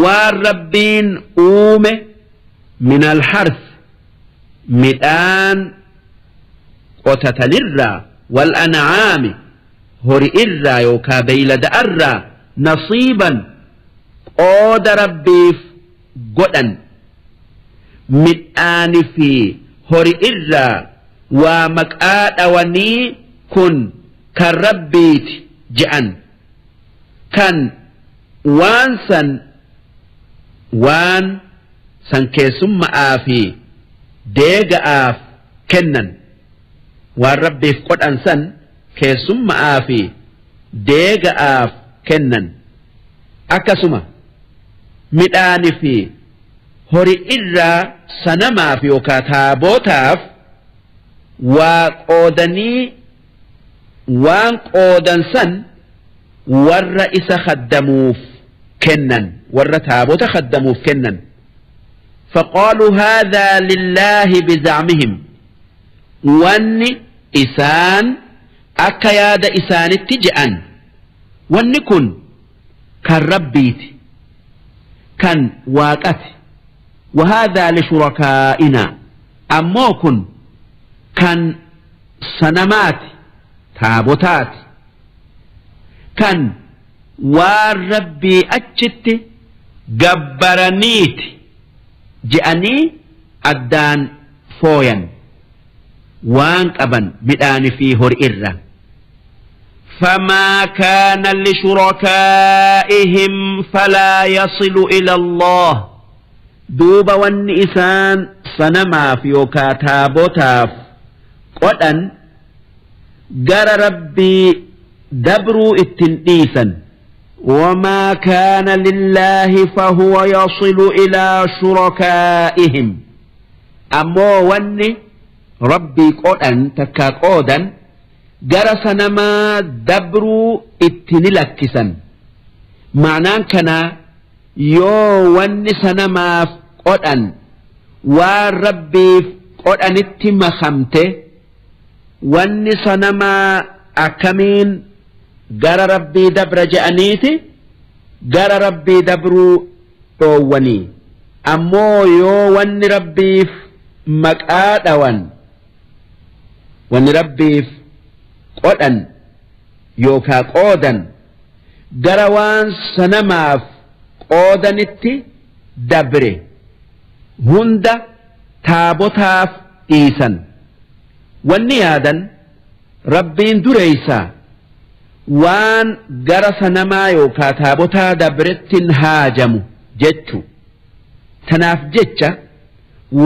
waan rabbiin uume min alharth midhaan qotatanirraa wal an'aami hori irraa yookaa beeylada'arraa nasiiban qooda rabbiif godhan midhaani fi hori irraa waa maqaa dhawanii kun kan rabbiiti je'an kan waan san waan san keessumma'aa fi deega'aaf kennan waan rabbiif qodhan san keessumma'aa fi deega'aaf kennan akkasuma midhaani fi hori irraa sanamaaf yookaa taabootaaf waa qoodanii waan qoodan san warra isa khaddamuuf kennan warra taabota khaddamuuf kennan. فقالوا هذا لله بزعمهم wanni isaan akka yaada isaanitti je'an wanni kun kan rabbiiti kan waaqati. وهذا لشركائنا ammoo kun kan sanamaati taabotaati kan waan rabbii achitti gabbaraniiti je'anii addaan fooyan waan qaban midhaani fi hori irra. فما كان لشركائهم فلا يصل إلى الله duuba wanni isaan sanamaaf yookaa taabotaaf qodhan gara rabbii dabruu ittin dhiisan. وما كان لله فهو يصل إلى شركائهم ammoo wanni rabbii qodhan takkaa qoodan gara sanamaa dabruu itti ni lakkisan. Ma'naan kanaa yoo wanni sanamaaf qodhan waan rabbiif qodhanitti makamte wanni sanamaa akkamiin gara rabbii dabra je'aniiti gara rabbii dabruu dhoowwanii ammoo yoo wanni rabbiif maqaa dhawan wanni rabbiif qodhan yookaa qoodan gara waan sanamaaf qoodanitti dabre hunda taabotaaf dhiisan. Wanni yaadan Rabbiin dureeysaa waan gara sanamaa yookaa taabotaa dabrettin haajamu jechu. Tanaaf jecha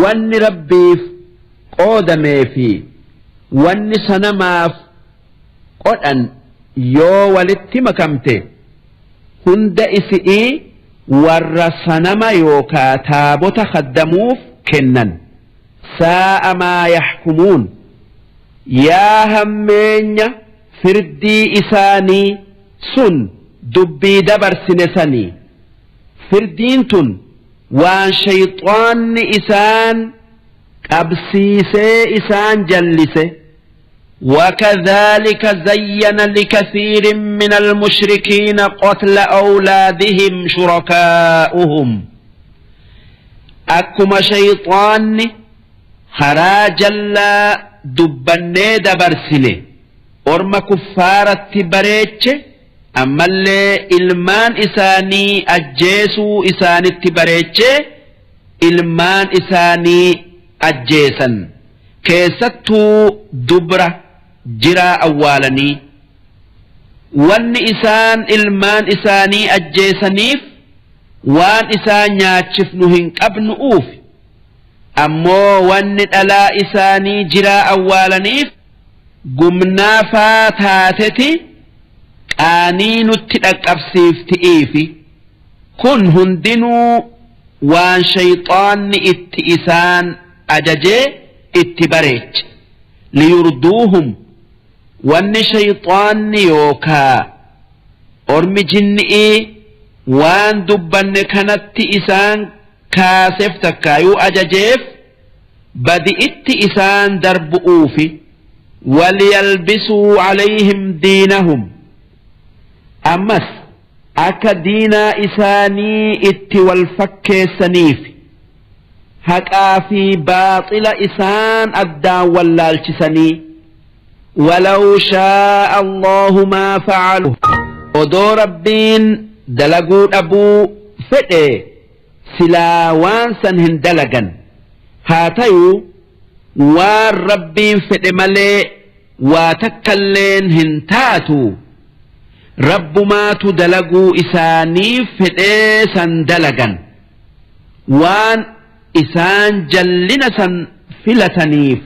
wanni Rabbiif qoodamee fi wanni sanamaaf qodhan yoo walitti makamte hunda isi'ii warra sanama yookaa taabota khaddamuuf kennan. Saa'a maa yaxkumuun yaa hammeenya firdii isaanii sun dubbii dabarsine sanii. Firdiin tun waan shayxaanni isaan qabsiisee isaan jallise. وكذلك زين لكثير من المشركين قتل أولادهم شركاؤهم Akkuma shayxaanni karaa jallaa dubbannee dabarsine orma kuffaaratti bareeche ammallee ilmaan isaanii ajjeesuu isaanitti bareechee ilmaan isaanii ajjeesan keessattuu dubra jiraa awwaalanii wanni isaan ilmaan isaanii ajjeesaniif waan isaan nyaachifnu hin qabnu'uuf ammoo wanni dhalaa isaanii jiraa awwaalaniif gumnaafaa taateti qaanii nutti dhaqqabsiifti'iifi kun hundinuu waan shayxaanni itti isaan ajajee itti bareeche liyurduuhum wanni shayxaanni yookaa ormi jinni'ii waan dubbanne kanatti isaan kaasef takkaayuu ajajeef badi'itti isaan darbu'uufi waliyalbisuu alayhim diinahum ammas akka diinaa isaanii itti wal fakkeessaniif haqaa fi baaxila isaan addaan wallaalchisanii walaw shaa'a Allahu maa fa'alu odoo Rabbiin dalaguu dhabuu fedhe silaa waan san hin dalagan haa tayuu waan Rabbiin fedhe malee waa takkalleen hin taatu Rabbumaatu dalaguu isaanii fedhee san dalagan waan isaan jallina san filataniif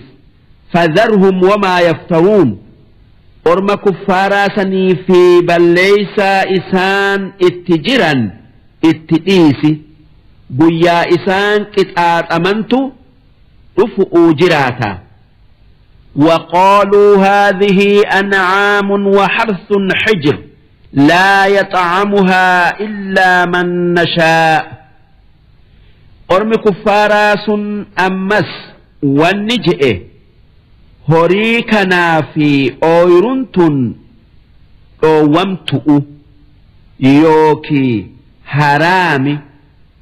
fadharhum wamaa yaftaruun orma kuffaaraa sanii fi balleeysaa isaan itti jiran itti dhiisi guyyaa isaan qixaaxamantu dhufu'uu jiraata. وقالوا هذه أنعام وحرث حجر لا يطعمها إلا من نشاء Ormi kuffaaraa sun ammas wanni je'e horii kanaa fi ooyrun tun dhoowwamtu'u yookii haraami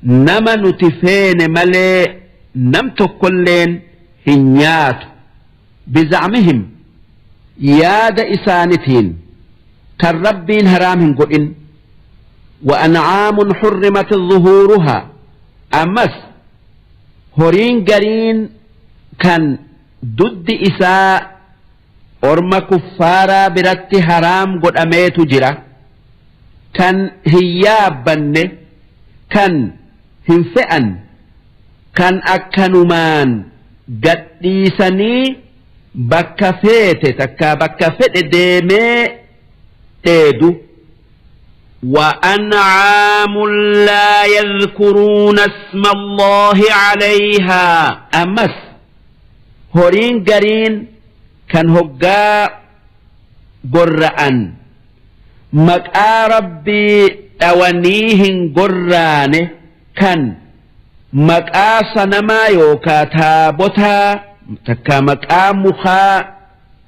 nama nuti feene malee nam tokkolleen hin nyaatu bizacmihim yaada isaanitiin kan Rabbiin haraam hin godhin وأنعام حرمت ظهورها ammas horiin gariin kan duddi isaa orma kuffaaraa biratti haraam godhameetu jira kan hin yaabbanne kan hin fe'an kan akkanumaan gadhiisanii bakka feete takkaa bakka fedhe deemee dheedu. وأنعام لا يذكرون اسم الله عليها ammas horiin gariin kan hoggaa gorra'an maqaa Rabbii dhawanii hin gorraane kan maqaa sanamaa yookaa taabotaa takkaa maqaa mukaa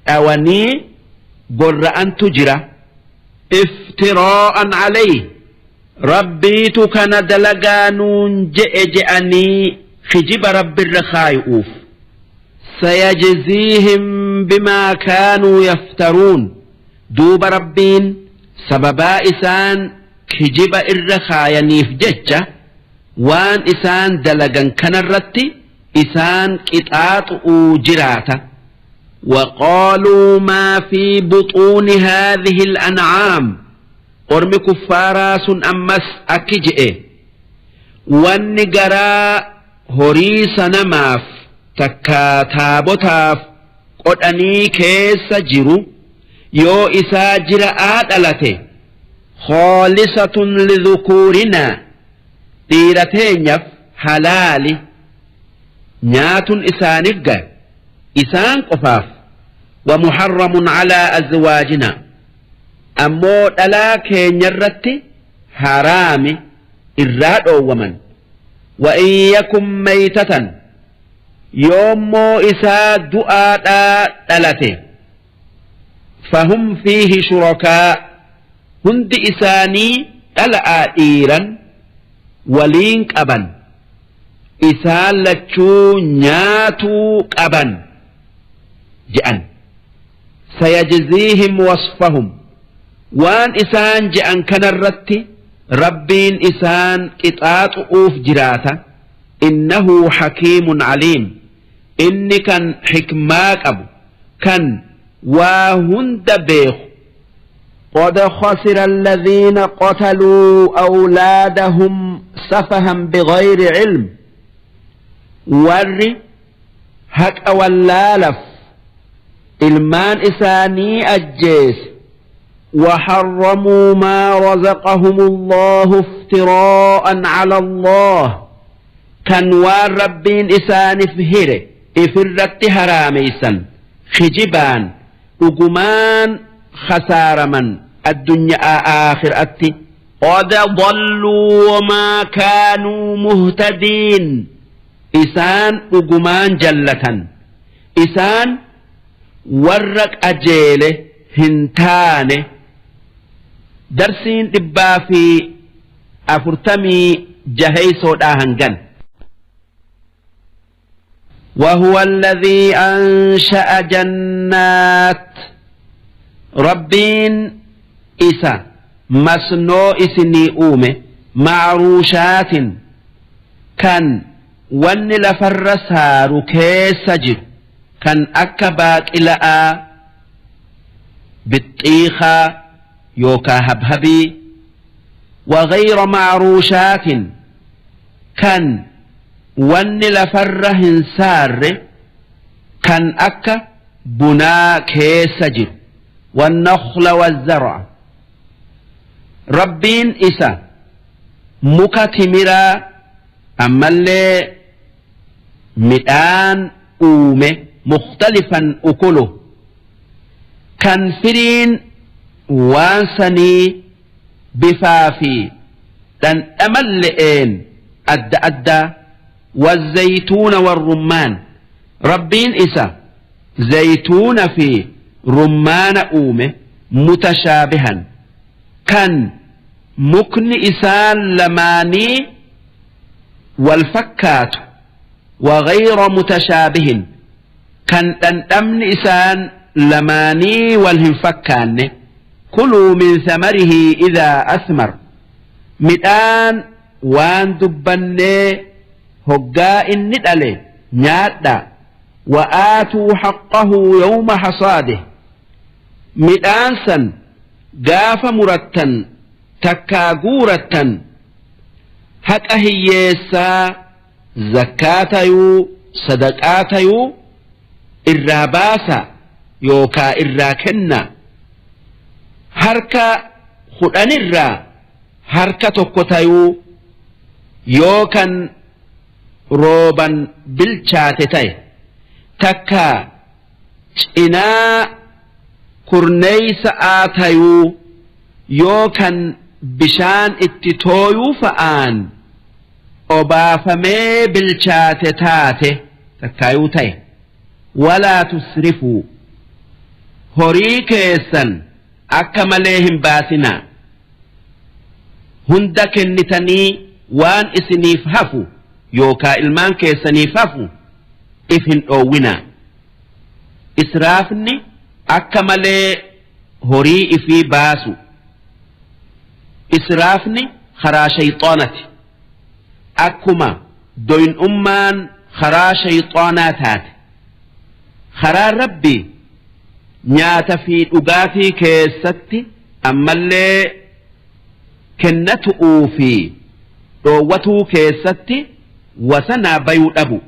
dhawanii gorra'antu jira. Iftiraa'an alayhi Rabbiitu kana dalagaa nuun je'e je'anii kijiba Rabbirra kaayu'uuf. Sayajziihim bimaa kaanuu yaftaruun duuba Rabbiin sababaa isaan kijiba irra kaayaniif jecha Waan isaan dalagan kanarratti isaan qixaaxu'uu jiraata. وقالوا ما في بطون هذه الأنعام ormi kuffaaraa sun ammas akki je'e wanni garaa horii sanamaaf takkaa taabotaaf qodhanii keessa jiru yoo isaa jira'aa dhalate khaalisatun lidhukuurinaa dhiira teenyaf halaali nyaatun isaanif gaye isaan qofaaf wa muharramun alaa azwaajinaa ammoo dhalaa keenyarratti haraami irraa dhoowwaman wa in yakun maytatan yoommoo isaa du'aadhaa dhalate fahum fiihi shurakaa hundi isaanii dhala'aa dhiiran waliin qaban isaan lachuu nyaatuu qaban je'an sayajziihim wasfahum waan isaan je'an kanarratti rabbiin isaan qixaaxu'uuf jiraata innahu hakiimun aliim inni kan xikmaa qabu kan waa hunda beeku قد خسر الذين قتلوا أولادهم سفها بغير علم warri haqa wallaalaf ilmaan isaanii ajjeese وحرموا ما رزقهم الله افتراء على الله kan waan rabbiin isaanif hire ifirratti haraameysan kijibaan dhugumaan khasaaraman addunyaa aakhiraatti قد ضلوا وما كانوا مهتدين isaan dhugumaan jallatan isaan warra qajeele hin taane darsiin dhibbaa fi afurtamii jaheysoodhaa hangan. وهو الذي أنشأ جنات rabbiin isa masnoo isinii uume معروشات kan wanni lafarra saaru keessa jiru kan akka baaqila'aa bixxiikaa yookaa habhabii وغير معروشات kan wanni lafarra hin saarre kan akka bunaa keessa jiru والنخل والزرع rabbiin isa muka timiraa ammallee midhaan uume مختلفا أكله kan firiin waan sanii bifaa fi dhandhamalle'een adda addaa والزيتون والرمان rabbiin isa zaytuuna fi rummaana uume متشابها kan mukni isaan lamaanii wal fakkaatu وغير متشابه kan dhandhamni isaan lamaanii wal hin fakkaanne كلوا من ثمره إذا أثمر midhaan waan dubbannee hoggaa inni dhale nyaadha وآتوا حقه يوم حصاده midhaan san gaafa murattan takkaa guurattan haqa hiyyeessaa zakkaa tayuu sadaqaa tayuu irraa baasa yookaa irraa kenna harka kudhanirraa harka tokko tayuu yoo kan rooban bilchaate ta'e takka cinaa kurneeysa tayuu yoo kan bishaan itti tooyuu fa'aan obaafamee bilchaate taate takkaayuu ta'e ولا تسرفوا horii keessan akka malee hin baasinaa hunda kennitanii waan isiniif hafu yookaa ilmaan keessaniif hafu if hin dhoowwinaa israafni akka malee horii ifii baasu israafni karaa shayxaanati. Akkuma doyn'ummaan karaa shayxaanaa taate, karaan Rabbii nyaata fi dhugaatii keessatti ammallee kennatu'uu fi dhoowwatuu keessatti wasanaa bayuu dhabu,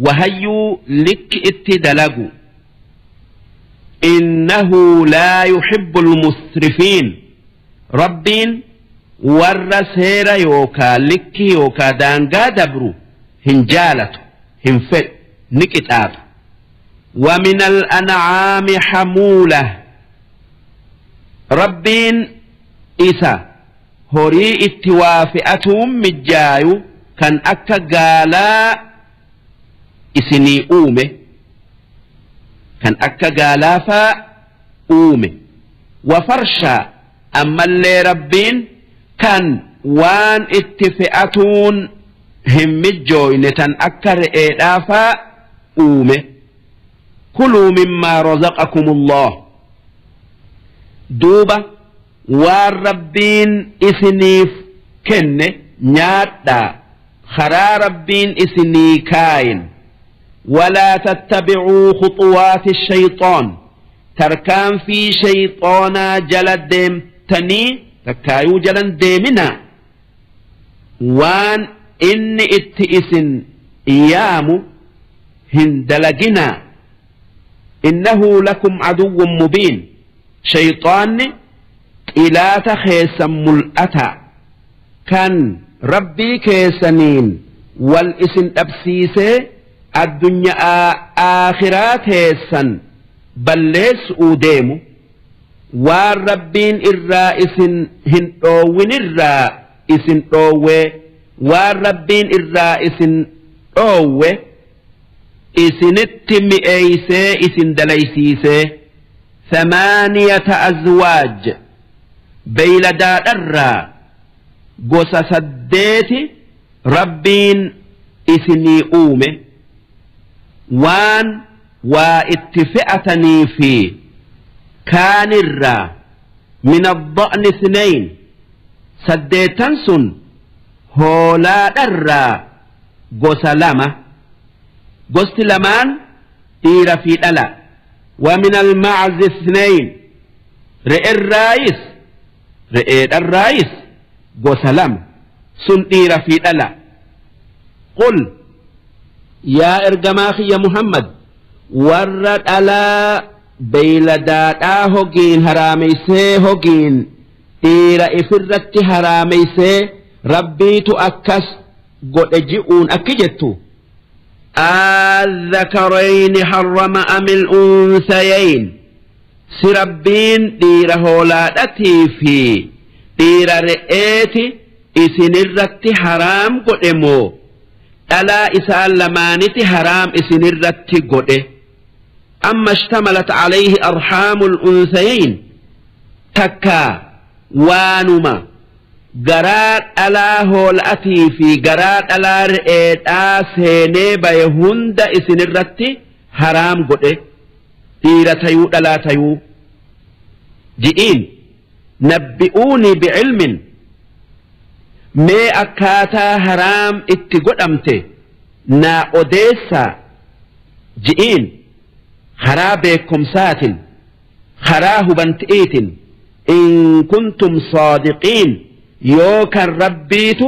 wahayyuu likki itti dalagu. Innahu laa yuhibbul musrifiin. Rabbiin warra seera yookaa likki yookaa daangaa dabru hin jaalatu, hin fedhu, ni qixaaxa. Wa minal an'aami hamuula. Rabbiin isa horii itti waa fe'atuun mijjaayu kan akka gaalaa isinii uume, kan akka gaalaafaa uume. Wa farshaa, ammallee Rabbiin kan waan itti fe'atuun hin mijjooyne tan akka re'eedhaafaa uume. Kuluu mimmaa razaqakumullah, duuba waan Rabbiin isiniif kenne nyaadhaa karaa Rabbiin isinii kaayin. Walaa tattabicuu khuxuwaati shayxaan, tarkaanfii shayxaanaa jala deemtanii takkaayuu jalan deeminaa, waan inni itti isin yaamu hin dalaginaa. Innahu lakum aduwwun mubiin, shayxaanni xilaata keessan mul'ataa kan Rabbii keessaniin wal isin dhabsiisee addunyaa aakhiraa teessan balleessu'uu deemu. Waan Rabbiin irraa isin hin dhoowwinirraa isin dhoowwee, waan Rabbiin irraa isin dhoowwe isinitti mi'eeysee isin dalaysiisee. Thamaaniyata azwaaj, beeyladaadharraa gosa saddeeti Rabbiin isinii uume, waan waa itti fe'atanii fi kaanirraa. Min adda'ni ithnayn, saddeettan sun hoolaadharraa gosa lama, gosti lamaan dhiira fi dhala. Wa min alma'zi ithnayn, re'erraayis re'eedharraayis gosa lama, sun dhiira fi dhala. Qul, yaa ergamaa kiyya Muhammad, warra dhalaa beeyladaadhaa hogiin haraameysee hogiin dhiira ifirratti haraameysee Rabbiitu akkas godhe ji'uun akki jettu: Aadhakarayni harrama amil unsayayn, si Rabbiin dhiira hoolaadhatii fi dhiira re'eeti isinirratti haraam godhe moo dhalaa isaan lamaaniti haraam isinirratti godhe? Amma ishtamalat alayhi arhaamul unsayayn, takkaa waanuma garaa dhalaa hoola'atii fi garaa dhalaa re'eedhaa seenee baye hunda isinirratti haraam godhe, dhiira tayuu dhalaa tayuu ji'iin. Nabbi'uunii bicilmin, mee akkaataa haraam itti godhamte naa odeessaa ji'iin, karaa beekkomsaatin, karaa hubanti'iitin, in kuntum saadiqiin, yoo kan Rabbiitu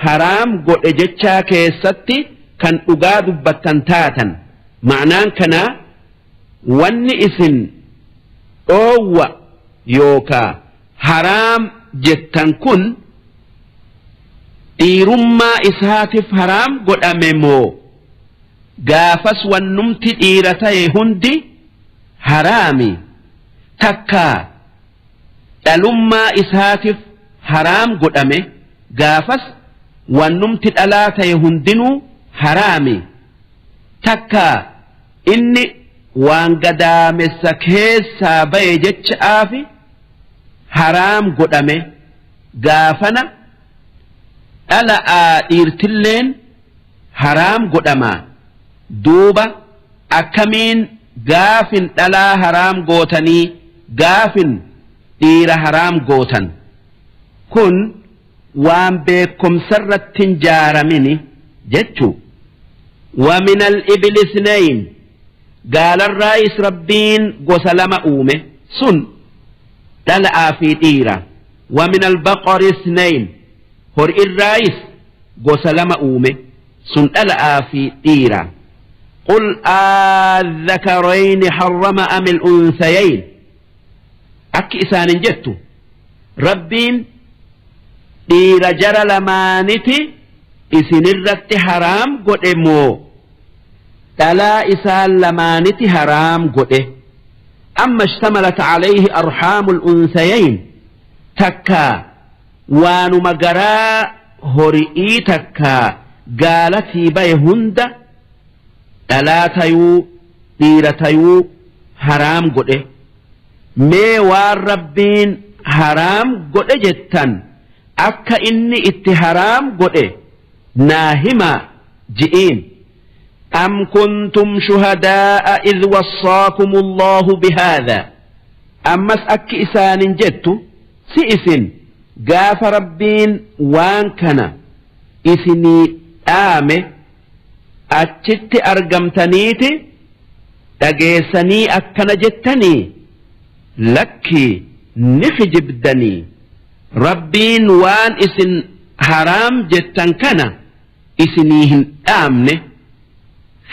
haraam godhe jechaa keessatti kan dhugaa dubbattan taatan. Ma'naan kanaa wanni isin dhoowwa yookaa haraam jettan kun dhiirummaa isaatif haraam godhame moo gaafas wannumti dhiira taye hundi haraami, takkaa dhalummaa isaatif haraam godhame gaafas wannumti dhalaa taye hundinuu haraami, takkaa inni waan gadaamessa keessaa baye jecha'aafi haraam godhame gaafana dhala'aa dhiirtilleen haraam godhamaa? Duuba akkamiin gaafin dhalaa haraam gootanii gaafin dhiira haraam gootan? Kun waan beekkomsarratti hin jaaramini jechuu. Wa minal ibili isnayn gaalarraayis Rabbiin gosa lama uume sun dhala'aa fi dhiira. Wa minal baqari isnayn hori'irraayis gosa lama uume sun dhala'aa fi dhiira. Qul aadhakarayni harrama amil unsayayn akki isaanin jettu Rabbiin dhiira jara lamaaniti isinirratti haraam godhe moo dhalaa isaan lamaaniti haraam godhe. Amma ishtamalat alayhi arhaamul unsayayn takkaa waanuma garaa hori'ii takkaa gaalatii baye hunda dhalaa tayuu dhiira tayuu haraam godhe. Mee waan Rabbiin haraam godhe jettan akka inni itti haraam godhe naa himaa ji'iin. Am kuntum shuhadaa'a idh wassaakum Allahu bihaadha ammas akki isaanin jettu si isin gaafa Rabbiin waan kana isinii dhaame achitti argamtaniiti dhageessanii akkana jettanii? Lakkii, ni kijibdanii. Rabbiin waan isin haraam jettan kana isinii hin dhaamne,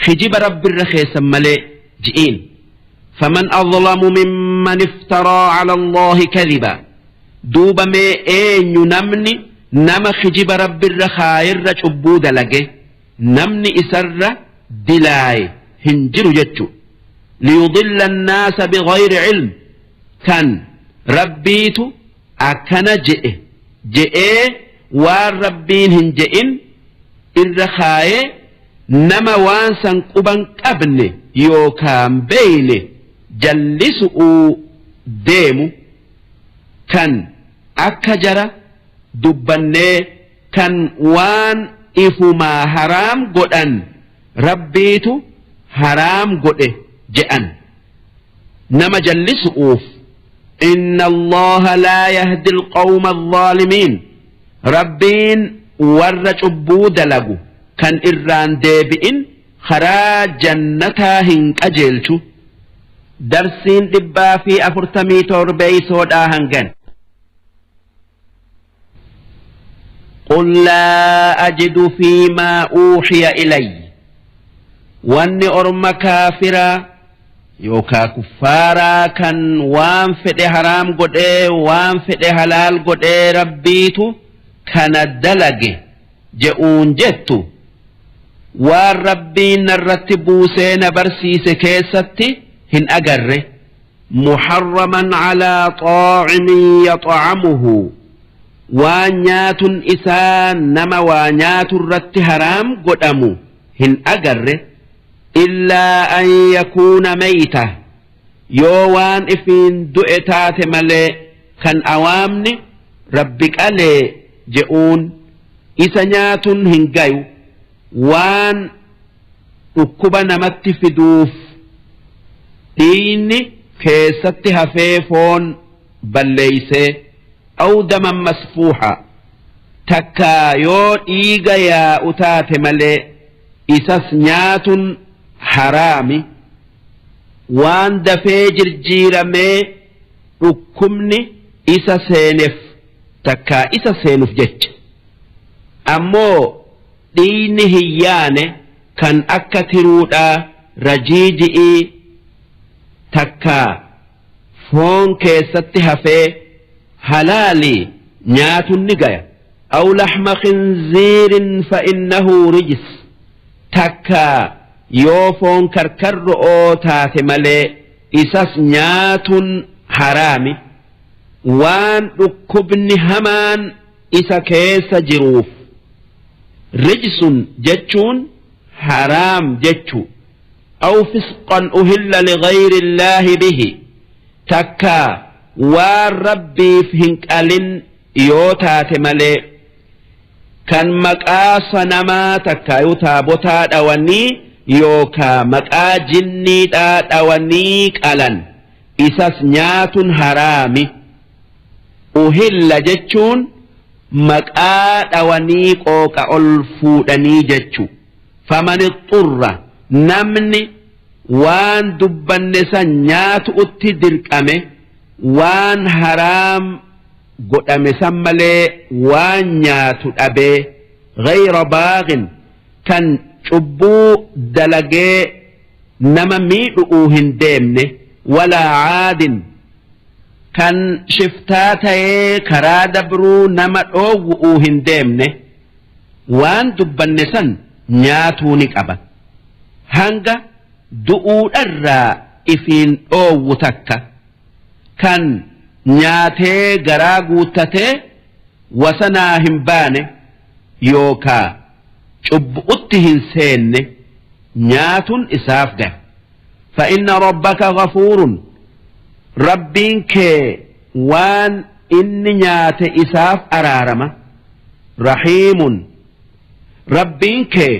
kijiba Rabbirra keessan malee ji'iin. Faman adlamu mimman iftaraa cala Allaahi kadiba duuba mee eenyu namni nama kijiba Rabbirra kaayerra cubbuu dalage? Namni isarra dilaaye hin jiru jechu. Liyudilla annaasa bighayri cilm kan Rabbiitu akkana je'e je'ee waan Rabbiin hin je'in irra kaayee nama waan san quban qabne yookaan beeyne jallisu'uu deemu kan akka jara dubbannee kan waan ifumaa haraam godhan Rabbiitu haraam godhe je'an nama jallisu'uuf. Inna Allaha laa yahdi alqawma alzaalimiin Rabbiin warra cubbuu dalagu kan irraan deebi'in karaa jannataa hin qajeelchu. Darsiin 147dhaa hangan. Qul laa ajidu fiimaa uuhiya ilay wanni orma kaafiraa yookaa kuffaaraa kan waan fedhe haraam godhee waan fedhe halaal godhee Rabbiitu kana dalage je'uun jettu waan Rabbiin narratti buusee na barsiise keessatti hin agarre. Muharraman calaa xaacimin yaxacamuhu waan nyaatun isaa nama waa nyaatu irratti haraam godhamu hin agarre illaa an yakuuna meyta yoo waan ifiin du'e taate malee kan awaamni Rabbi qalee je'uun isa nyaatun hin gayu waan dhukkuba namatti fiduuf dhiiyni keessatti hafee foon balleeysee aw daman masfuuha takkaa yoo dhiiga yaa'u taate malee isas nyaatun haraami waan dafee jirjiiramee dhukkubni isa seenef takkaa isa seenuf jecha. Ammoo dhiiyni hin yaane kan akka tiruudhaa rajiiji'ii takkaa foon keessatti hafee halaali nyaatun ni gaya. Aw laxma khinziirin fa innahu rijs takkaa yoo foon karkarro'oo taate malee isas nyaatun haraami waan dhukkubni hamaan isa keessa jiruuf. Rijsun jechuun haraam jechu. Aw fisqan uhilla lighayri Illaahi bihi takkaa waan Rabbiif hin qalin yoo taate malee kan maqaa sanamaa takkaayuu taabotaa dhawanii yookaa maqaa jinniidhaa dhawanii qalan isas nyaatun haraami. Uhilla jechuun Maqaa dhawanii qooqa ol fuudhanii jechu. Faman ixxurra namni waan dubbanne san nyaatu'utti dirqame waan haraam godhame san malee waan nyaatu dhabee ghayra baaghin kan cubbuu dalagee nama miidhu'uu hin deemne walaa caadin kan shiftaa tayee karaa dabruu nama dhoowwu'uu hin deemne waan dubbanne san nyaatuu ni qaba hanga du'uudharraa ifiin dhoowwu takka kan nyaatee garaa guuttatee wasanaa hin baane yookaa cubbu'utti hin seenne nyaatun isaaf gahe. Fa'inna rabbaka ghafuurun rabbiin kee waan inni nyaate isaaf araarama rahiimun rabbiin kee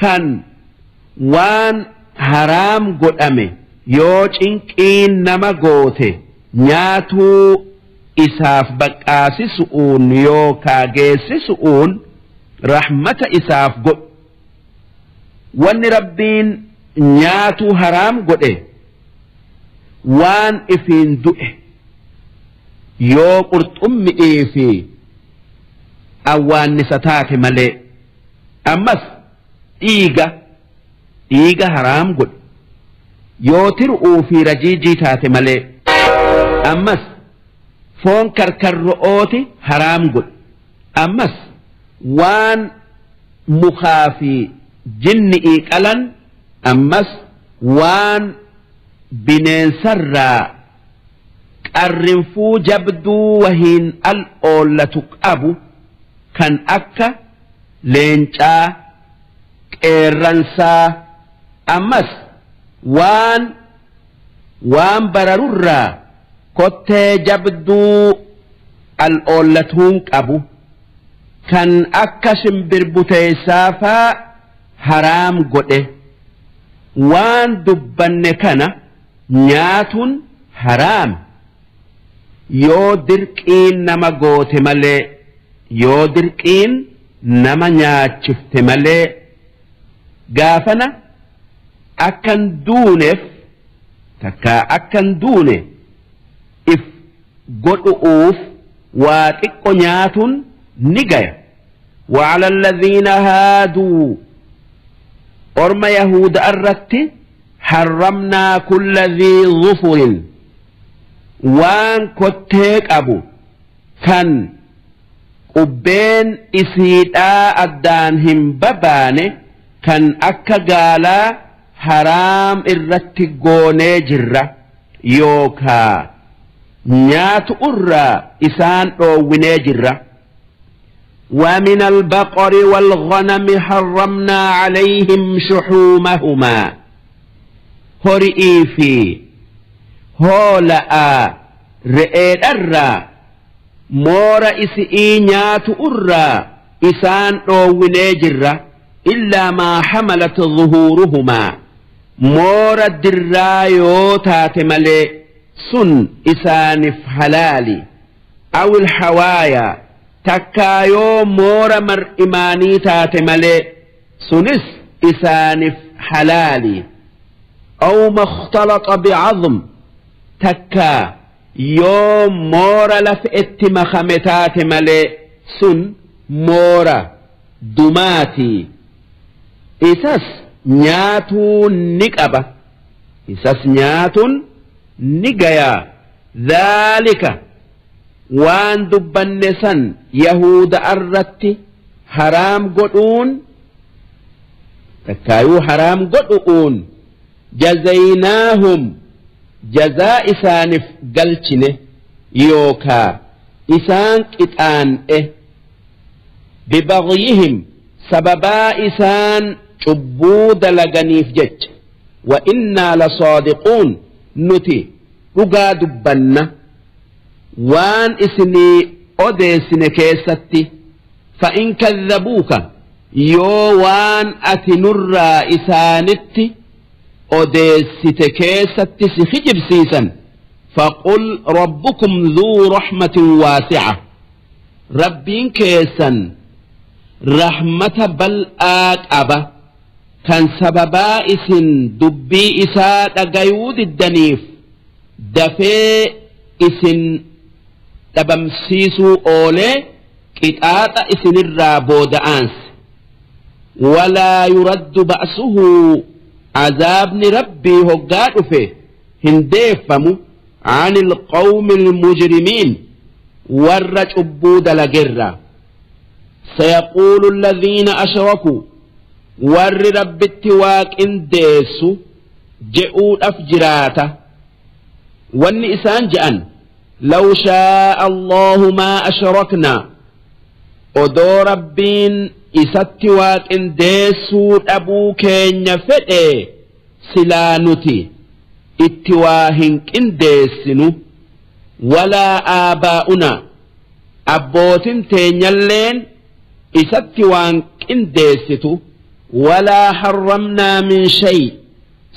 kan waan haraam godhame yoo cinqiin nama goote nyaatuu isaaf baqqaasisu'uun yookaa geessisu'uun rahmata isaaf godhu. Wanni Rabbiin nyaatuu haraam godhe waan ifiin du'e yoo qurxummi'ii fi awwaannisa taate malee. Ammas dhiiga dhiiga haraam godhe yoo tiru'uu fi rajiijii taate malee. Ammas foon karkarro'ooti haraam godhe. Ammas waan mukaa fi jinni'ii qalan ammas waan bineensarraa qarrinfuu jabduu wahiin al oollatu qabu kan akka leencaa qeerransaa ammas waan waan bararurraa kottee jabduu al oollatuun qabu kan akka shimbirbuteessaa faa haraam godhe waan dubbanne kana nyaatun haraam yoo dirqiin nama goote malee yoo dirqiin nama nyaachifte malee gaafana akkan duuneef takkaa akkan duune if godhu'uuf waa xiqqo nyaatun ni gaya. وعلى الذين هادوا أرم يهود أرت حرمنا كل ذي ظفر وان كتيك أبو كان qubbeen isiidhaa addaan hin babaane kan akka gaalaa haraam irratti goonee jirra yookaa nyaatu irraa isaan dhoowwinee jirra. ومن البقر والغنم حرمنا عليهم شحومهما هرئي في هولاء رئيدرا moora isi'ii nyaatu'urraa isaan dhoowwinee jirra illaa maa hamalat zuhuuruhumaa moora dirraa yoo taate malee sun isaanif halaali awil hawaayaa takkaa yoo moora mar'imaanii taate malee sunis isaanif halaali aw makhtalaxa bicazm takkaa yoo moora lafe'etti makame taate malee sun moora dumaati isas nyaatuun ni qaba isas nyaatuun ni gayaa dhaalika waan dubbanne san yahuda irratti haraam godhuun takkaayuu haraam godhu'uun jazaynaahum jazaa isaanif galchine yookaa isaan qixaan'e bibagyihim sababaa isaan cubbuu dalaganiif jecha wa innaa lasaadiquun nuti dhugaa dubbanna waan isinii odeessine keessatti fa'in kadhabuuka yoo waan ati nurraa isaanitti odeessite keessatti si kijibsiisan faqul rabbukum dhuu rahmatin waasi'a Rabbiin keessan rahmata bal'aa qaba kan sababaa isin dubbii isaa dhagayuu diddaniif dafee isin dhabamsiisuu oolee qixaaxa isinirraa booda'aanse. Walaa yuraddu ba'suhu azaabni Rabbii hoggaa dhufe hin deeffamu anil qawmil mujrimiin warra cubbuu dalagerraa. Sayaquulu alladhiina ashrakuu warri Rabbitti waa qindeessu je'uudhaf jiraata. Wanni isaan je'an law shaa'a Allahu maa ashraknaa odoo Rabbiin isatti waa qindeessuu dhabuu keenya fedhee silaa nuti itti waa hin qindeessinu walaa aabaa'unaa abbootin teenyalleen isatti waan qindeessitu walaa harramnaa min shay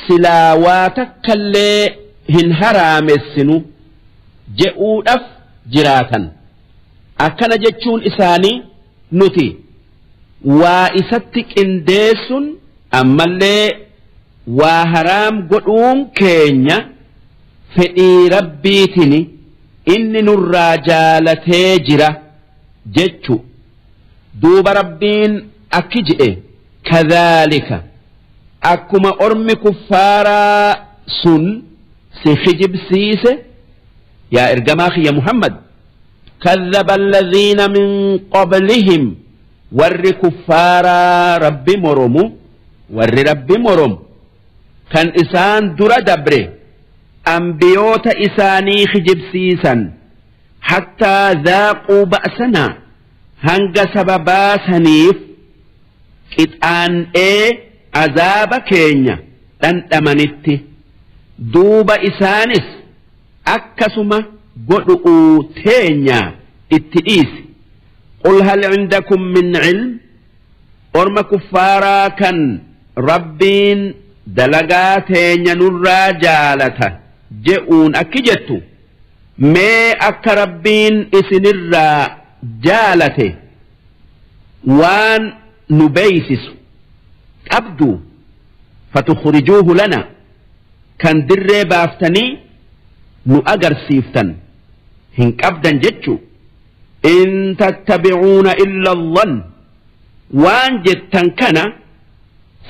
silaa waa takkallee hin haraamessinu je'uudhaf jiraatan. Akkana jechuun isaanii nuti waa isatti qindeessun ammallee waa haraam godhuun keenya fedhii Rabbiitini inni nurraa jaalatee jira jechu. Duuba Rabbiin akki je'e kadhaalika akkuma ormi kuffaaraa sun si kijibsiise yaa ergamaa kiyya Muhammad kadhaba alladhiina min qablihim warri kuffaaraa Rabbi moromu warri Rabbi moromu kan isaan dura dabre ambiyoota isaanii kijibsiisan hattaa dhaaquu ba'sanaa hanga sababaa saniif qixaan'ee azaaba keenya dhandhamanitti duuba isaanis akkasuma godhu'uu teenya itti dhiisi. Qul hal cindakum min cilm orma kuffaaraa kan Rabbiin dalagaa teenya nurraa jaalata je'uun akki jettu mee akka Rabbiin isinirraa jaalate waan nu beeysisu qabdu fatukhrijuuhu lana kan dirree baaftanii nu agarsiiftan hin qabdan jechu in tattabi'uuna illa dhann waan jettan kana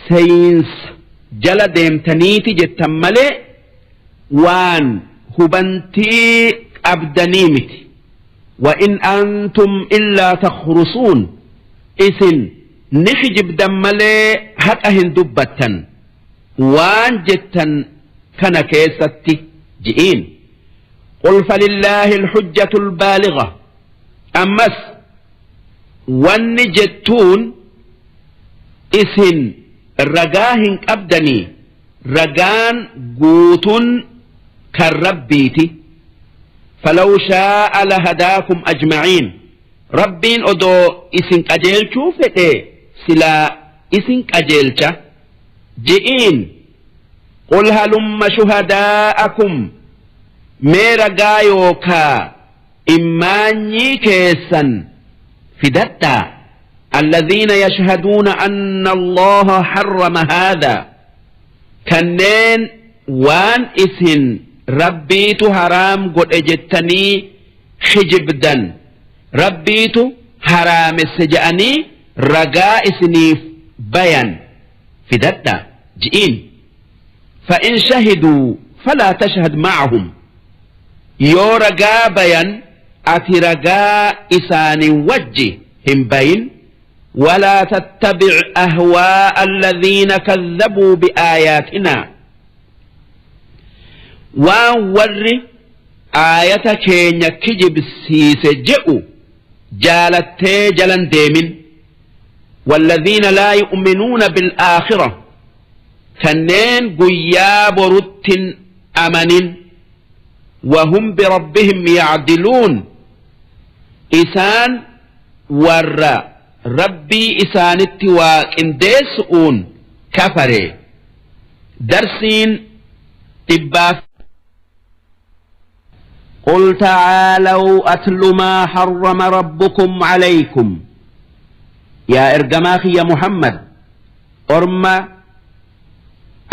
seeyinsa jala deemtaniiti jettan malee waan hubantii qabdanii miti. Wa in antum illaa takhrusuun isin ni kijibdan malee haqa hin dubbattan waan jettan kana keessatti ji'iin. Qul falillaahi alhujjatu albaaligha ammas wanni jettuun isin ragaa hin qabdanii ragaan guutun kan Rabbiiti. Falaw shaa'a lahadaakum ajma'iin Rabbiin odoo isin qajeelchuu fedhe silaa isin qajeelcha ji'iin qul halumma shuhadaa'akum mee ragaa yookaa immaanyii keessan fidadhaa alladhiina yashhaduuna anna Allaha harrama haadha kanneen waan isin Rabbiitu haraam godhe jettanii kijibdan Rabbiitu haraamesse je'anii ragaa isiniif bayan fidadhaa ji'iin. Fa'in shahiduu falaa tashhad ma'ahum yoo ragaa bayan ati ragaa isaanin wajji hin bayin. Walaa tattabic ahwaa'a alladhiina kadhabuu bi'aayaatinaa waan warri aayata keenya kijibsiise je'u jaalattee jalan deemin. Walladhiina laa yu'minuuna bil'aakhira kanneen guyyaa boruttin amanin wahum birabbihim yacdiluun isaan warra Rabbii isaanitti waa qindeessu'uun kafare. Darsiin dhibbaaf. قل تعالوا أتل ما حرم ربكم عليكم يا إرجماخي يا محمد أرمى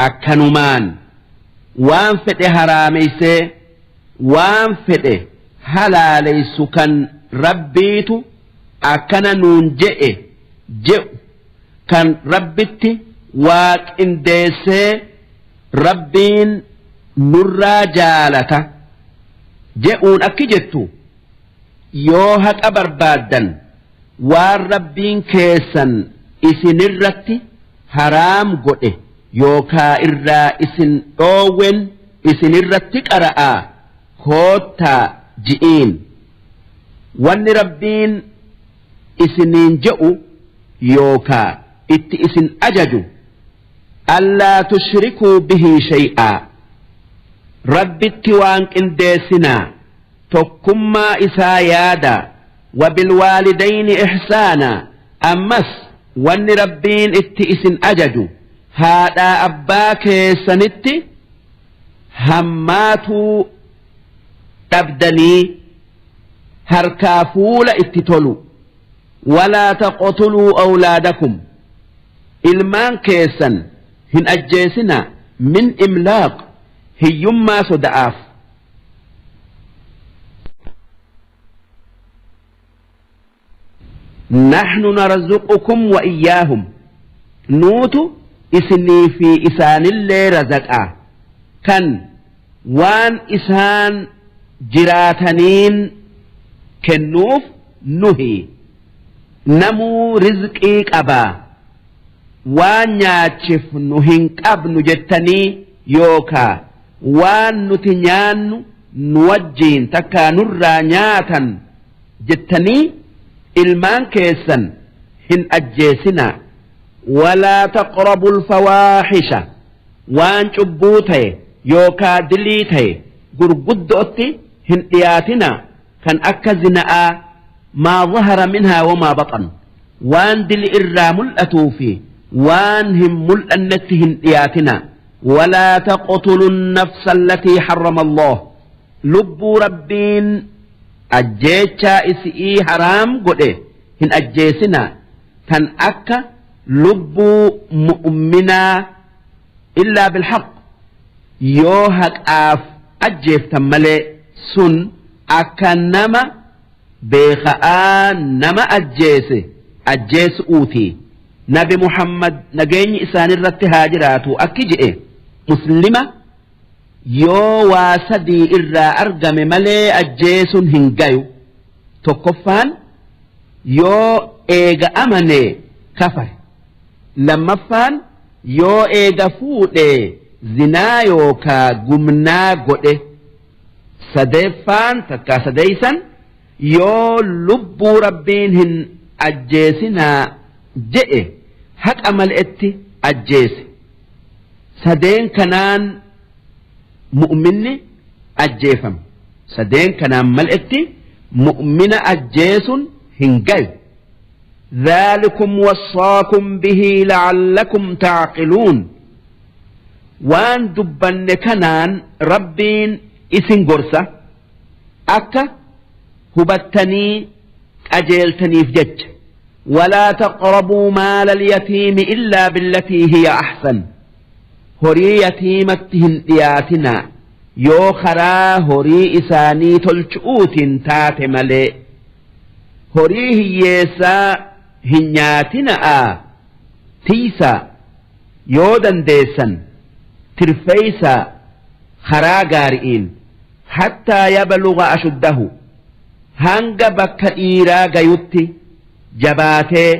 أكنمان وان فتح هراميسي وان فتح هلاليس كان ربيت أكن نونجئ جئ كان ربتي واك انديسي ربين نرى جالته je'uun akki jettu yoo haqa barbaaddan waan rabbiin keessan isinirratti haraam godhe yookaa irraa isin dhoowwen isinirratti qara'aa koottaa ji'iin wanni rabbiin isiniin je'u yookaa itti isin ajaju allaa tushrikuu bihi shay'aa rabbitti waan qindeessinaa tokkummaa isaa yaada wabilwaalidayni ihsaanaa ammas wanni rabbiin itti isin ajaju haadhaa abbaa keessanitti hammaatuu dhabdanii harkaa fuula itti tolu walaa taqtuluu awlaadakum ilmaan keessan hin ajjeesinaa min imlaaq hiyyummaa soda'aaf. Naxnu narzuqukum wa iyyaahum nuutu isinii fi isaanillee razaqaa kan waan isaan jiraataniin kennuuf nuhi namuu rizqii qabaa waan nyaachifnu hin qabnu jettanii yookaa waan nuti nyaannu nu wajjiin takkaa nurraa nyaatan jettanii ilmaan keessan hin ajjeesinaa. Walaa taqrabul fawaahisha waan cubbuu ta'e yookaa dilii ta'e gurguddootti hin dhiyaatinaa kan akka zina'aa maa zahara minhaa wamaa baxan waan dili irraa mul'atuu fi waan hin mul'annetti hin dhiyaatinaa. Walaa taqtulu nafsa allatii harrama Allah lubbuu rabbiin ajjeechaa isi'ii haraam godhe hin ajjeesinaa tan akka lubbuu mu'minaa illaa bilhaq yoo haqaaf ajjeeftan malee sun akka nama beeka'aa nama ajjeese ajjeesu'uuti. Nabi Muhammad nageenyi isaanirratti haa jiraatu akki je'e muslima yoo waa sadii irraa argame malee ajjeesuun hin gayu tokkoffaan yoo eega amane kafare lammaffaan yoo eega fuudhe zinaa yookaa gumnaa godhe sadeeffaan takkaa sadeeysan yoo lubbuu rabbiin hin ajjeesinaa je'e haqa mal'etti ajjeese sadeen kanaan mu'minni ajjeefama sadeen kanaan mal'etti mu'mina ajjeesun hin gayu ذلكم وصاكم به لعلكم تعقلون waan dubbanne kanaan rabbiin isin gorsa akka hubattanii qajeeltaniif jecha walaa taqrabuu maala alyatiimi illaa billatii hiya ahsan horii yatiimatti hin dhiyaatinaa yoo karaa horii isaanii tolchu'uutiin taate malee horii hiyyeessaa hin nyaatina'aa tiisaa yoo dandeessan tirfeeysaa karaa gaari'iin hattaa yabluga ashuddahu hanga bakka dhiiraa gayutti jabaatee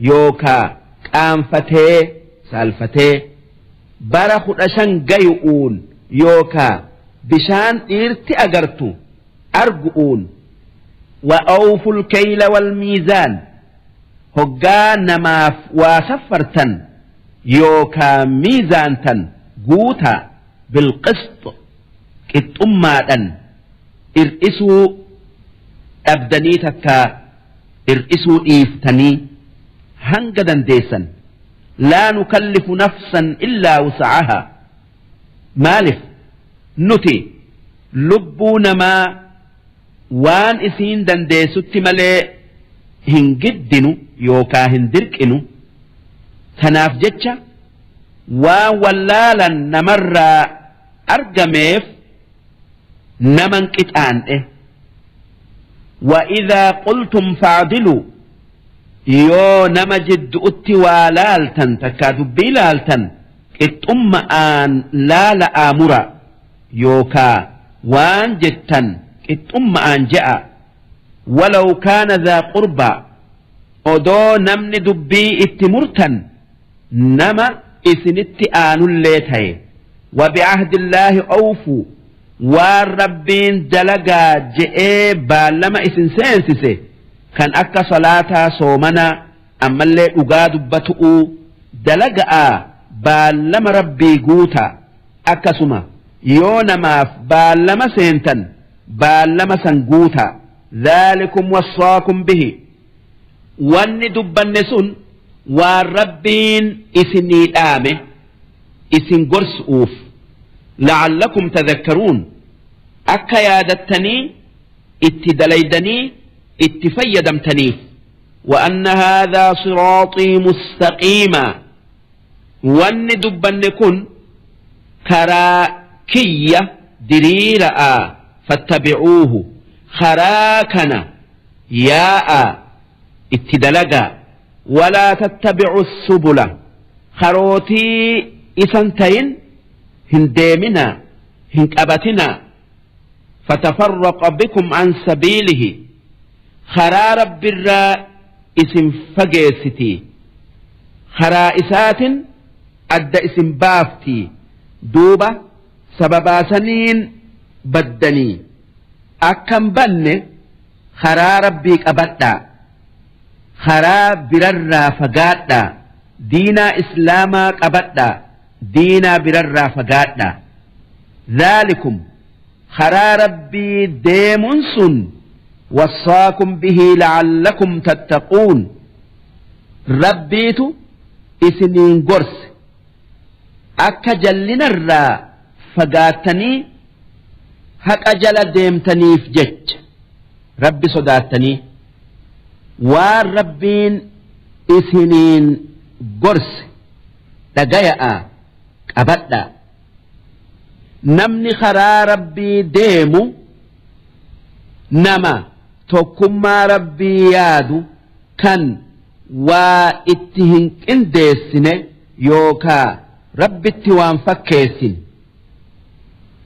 yookaa qaanfatee saalfatee bara 15 gayu'uun yookaa bishaan dhiirti agartu argu'uun wa awful keyla wal miizaan hoggaa namaaf waa saffartan yookaa miizaantan guutaa bilqisx qixxummaadhan ir'isuu dhabdanii takkaa ir'isuu dhiiftanii hanga dandeessan laa nukallifu nafsan illaa wusa'ahaa maalif nuti lubbuu namaa Waan isiin dandeessutti malee hin giddinu yookaa hin dirqinu. Tanaaf jecha waan wallaalan namarraa argameef naman qixaandhe. Wa'idhaa qultum fa'diluu yoo nama jiddu'utti waa laaltan takkaa dubbii laaltan qixxumma'aan laala'aa mura yookaa waan jettan qixxumma'aan je'a. Walaw kaana dhaa qurbaa odoo namni dubbii itti murtan nama isinitti aanullee taye. Wabi'ahdillaahi awfuu waan Rabbiin dalagaa je'ee baallama isin seensise kan akka salaataa soomanaa ammallee dhugaa dubbatu'uu dalaga'aa baallama Rabbii guutaa akkasuma yoo namaaf baallama seentan baallama san guutaa dhaalikum wassaakum bihi wanni dubbanne sun waan Rabbiin isinii dhaame isin gorsu'uuf la'allakum tadhakkaruun akka yaadattanii itti dalaydanii itti fayyadamtaniif. Wa'anna haadhaa siraaxii mustaqiimaa wanni dubbanne kun karaa kiyya diriira'aa fattabi'uuhu karaa kana yaa'aa itti dalagaa walaa tattabi'u subula karootii isan tayin hin deeminaa hin qabatinaa fatafarraqa bikum an sabiilihi karaa rabbirraa isin fageessitii karaa isaatin adda isin baaftii duuba sababaa saniin baddanii akkan banne karaa rabbii qabadhaa karaa birarraa fagaadhaa diinaa islaamaa qabadhaa diinaa birarraa fagaadhaa dhaalikum karaa rabbii deemun sun wassaakum bihii la'allakum tattaquun rabbiitu isiniin gorse akka jallinarraa fagaattanii haqa jala deemtaniif jecha rabbi sodaattanii waan rabbiin isiniin gorse dhagaya'a qabadhaa. Namni karaa rabbii deemu nama tokkummaa rabbii yaadu kan waa itti hin qindeessine yookaa rabbitti waan fakkeessine.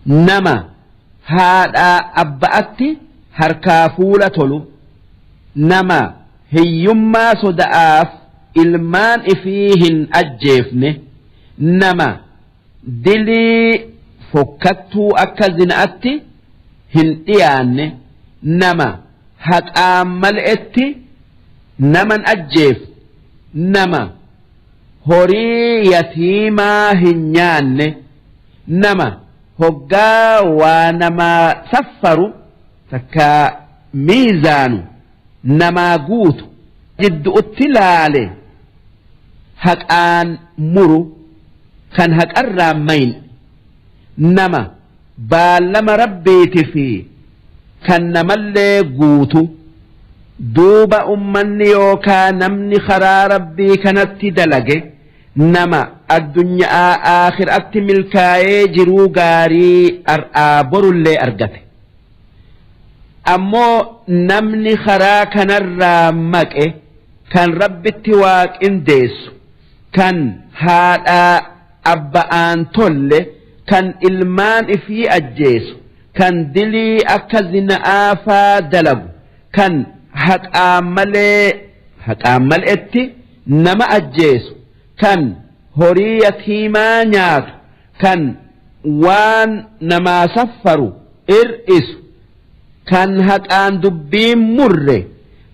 Nama haadhaa abba'atti harkaa fuula tolu. Nama hiyyummaa soda'aaf ilmaan ifii hin ajjeefne. Nama dilii fokkattuu akka zina'atti hin dhiyaanne. Nama haqaan mal'etti naman ajjeefne. Nama horii yatiimaa hin nyaanne. Nama hoggaa waa namaa saffaru takkaa miizaanu namaa guutu jiddu'utti laale haqaan muru kan haqarraan mayne nama baallama rabbiiti fi kan namallee guutu duuba ummanni yookaa namni karaa rabbii kanatti dalage nama addunyaa aakhiraatti milkaa'ee jiruu gaarii ar'aa borullee argate. Ammoo namni karaa kanarraa maqe kan rabbitti waa qindeessu kan haadhaa abba'aan tolle kan ilmaan ifii ajjeesu kan dilii akka zina'aa faa dalagu kan haqaan malee haqaan mal'etti nama ajjeesu kan horii yatiimaa nyaatu kan waan namaa saffaru ir'isu kan haqaan dubbiin murre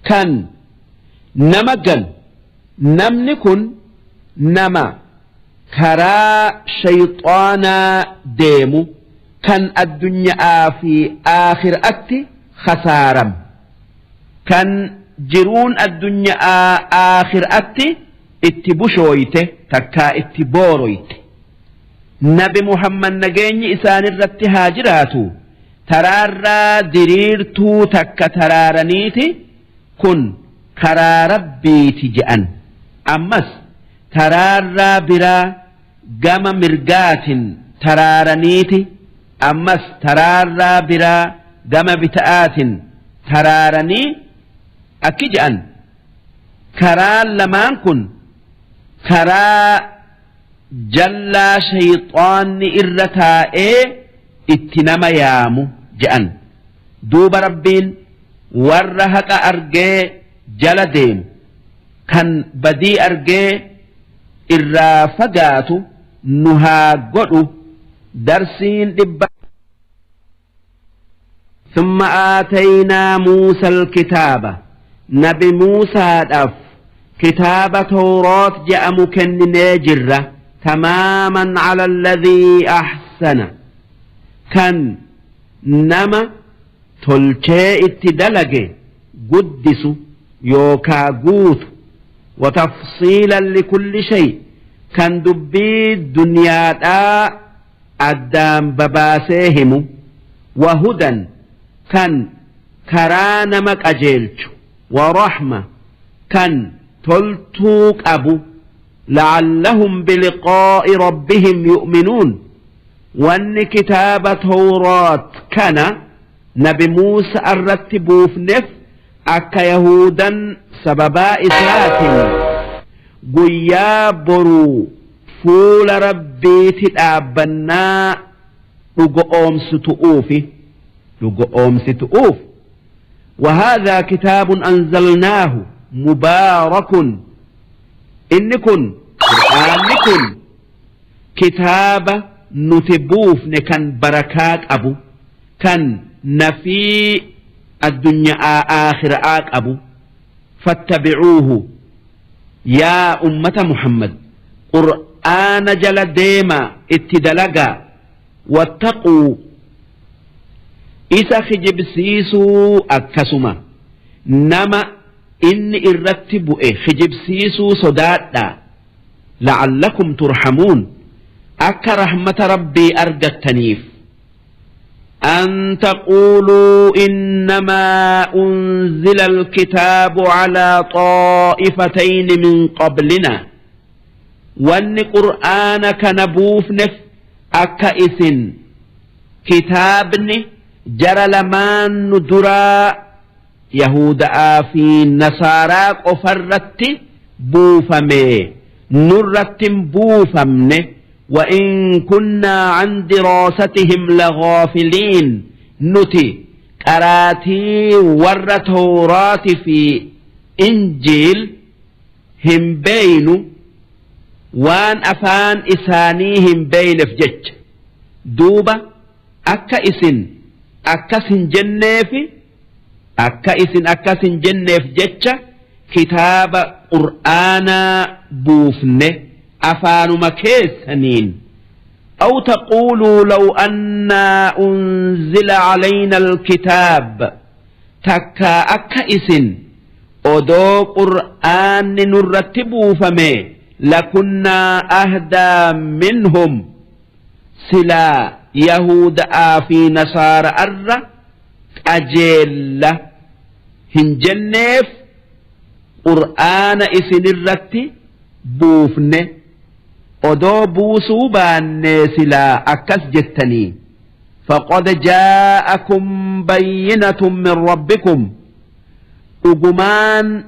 kan nama ganu namni kun nama karaa shayxaanaa deemu kan addunyaa fi aakhiraatti khasaaram kan jiruun addunyaa aakhiraatti itti bushooyte takkaa itti booroyte. Nabi Muhammad nageenyi isaanirratti haa jiraatu. Taraarraa diriirtuu takka taraaraniiti kun karaa Rabbiiti je'an. Ammas taraarraa biraa gama mirgaatin taraaraniiti ammas taraarraa biraa gama bita'aatin taraaranii akki je'an. Karaan lamaan kun karaa jallaa shayxaanni irra taa'ee itti nama yaamu je'an. Duuba Rabbiin warra haqa argee jala deemu kan badii argee irraa fagaatu nu haa godhu. Darsiin dhibba. ثم آتينا موسى الكتاب نبي موسى دف كتاب توراة جاء مكنني جرة تماما على الذي أحسن كان نما تلشي اتدلق قدس يوكا قوت وتفصيلا لكل شيء كان دبي الدنيا أدام بباسيهم وهدى كان كران مك ورحمة كان تلتوك أبو لعلهم بلقاء ربهم يؤمنون وأن كتابة توراة كان نبي موسى الرتبوف نف أكا يهودا سببا إسرات قيا برو فول ربي تتابنا لقوم ستؤوف. وهذا كتاب أنزلناه مبارك إنكن قرآنكن كتاب نتبوف كان بركات أبو كان نفي الدنيا آخر آك أبو فاتبعوه يا أمة محمد قرآن جل ديما اتدلقا واتقوا isa kijibsiisuu akkasuma nama inni irratti bu'e kijibsiisuu sodaadha لعلكم ترحمون akka rahmata Rabbii argattaniif. أن تقولوا إنما أنزل الكتاب على طائفتين من قبلنا وأن قرآن كان buufnef akka isin kitaabni jara lamaan nu duraa Yahuda'aa fi Nasaaraa qofarratti buufame nurratti hin buufamne. وإن كنا عن دراستهم لغافلين nuti qaraatii warra Tawraati fi Injiil hin beeynu waan afaan isaanii hin beeyneef jecha. Duuba akka isin akkas hin jenneefi akka isin akkas hin jenneef jecha kitaaba Qur'aanaa buufne afaanuma keessaniin. أو تقولوا لو أنا أنزل علينا الكتاب takka akka isin odoo Qur'aanni nurratti buufame لكنا أهدى منهم silaa Yahudaa fi Nasaara arra qajeella hin jenneef Qur'aana isinirratti buufne. Odoo buusuu baannee silaa akkas jettanii. فقد جاءكم بينة من ربكم dhugumaan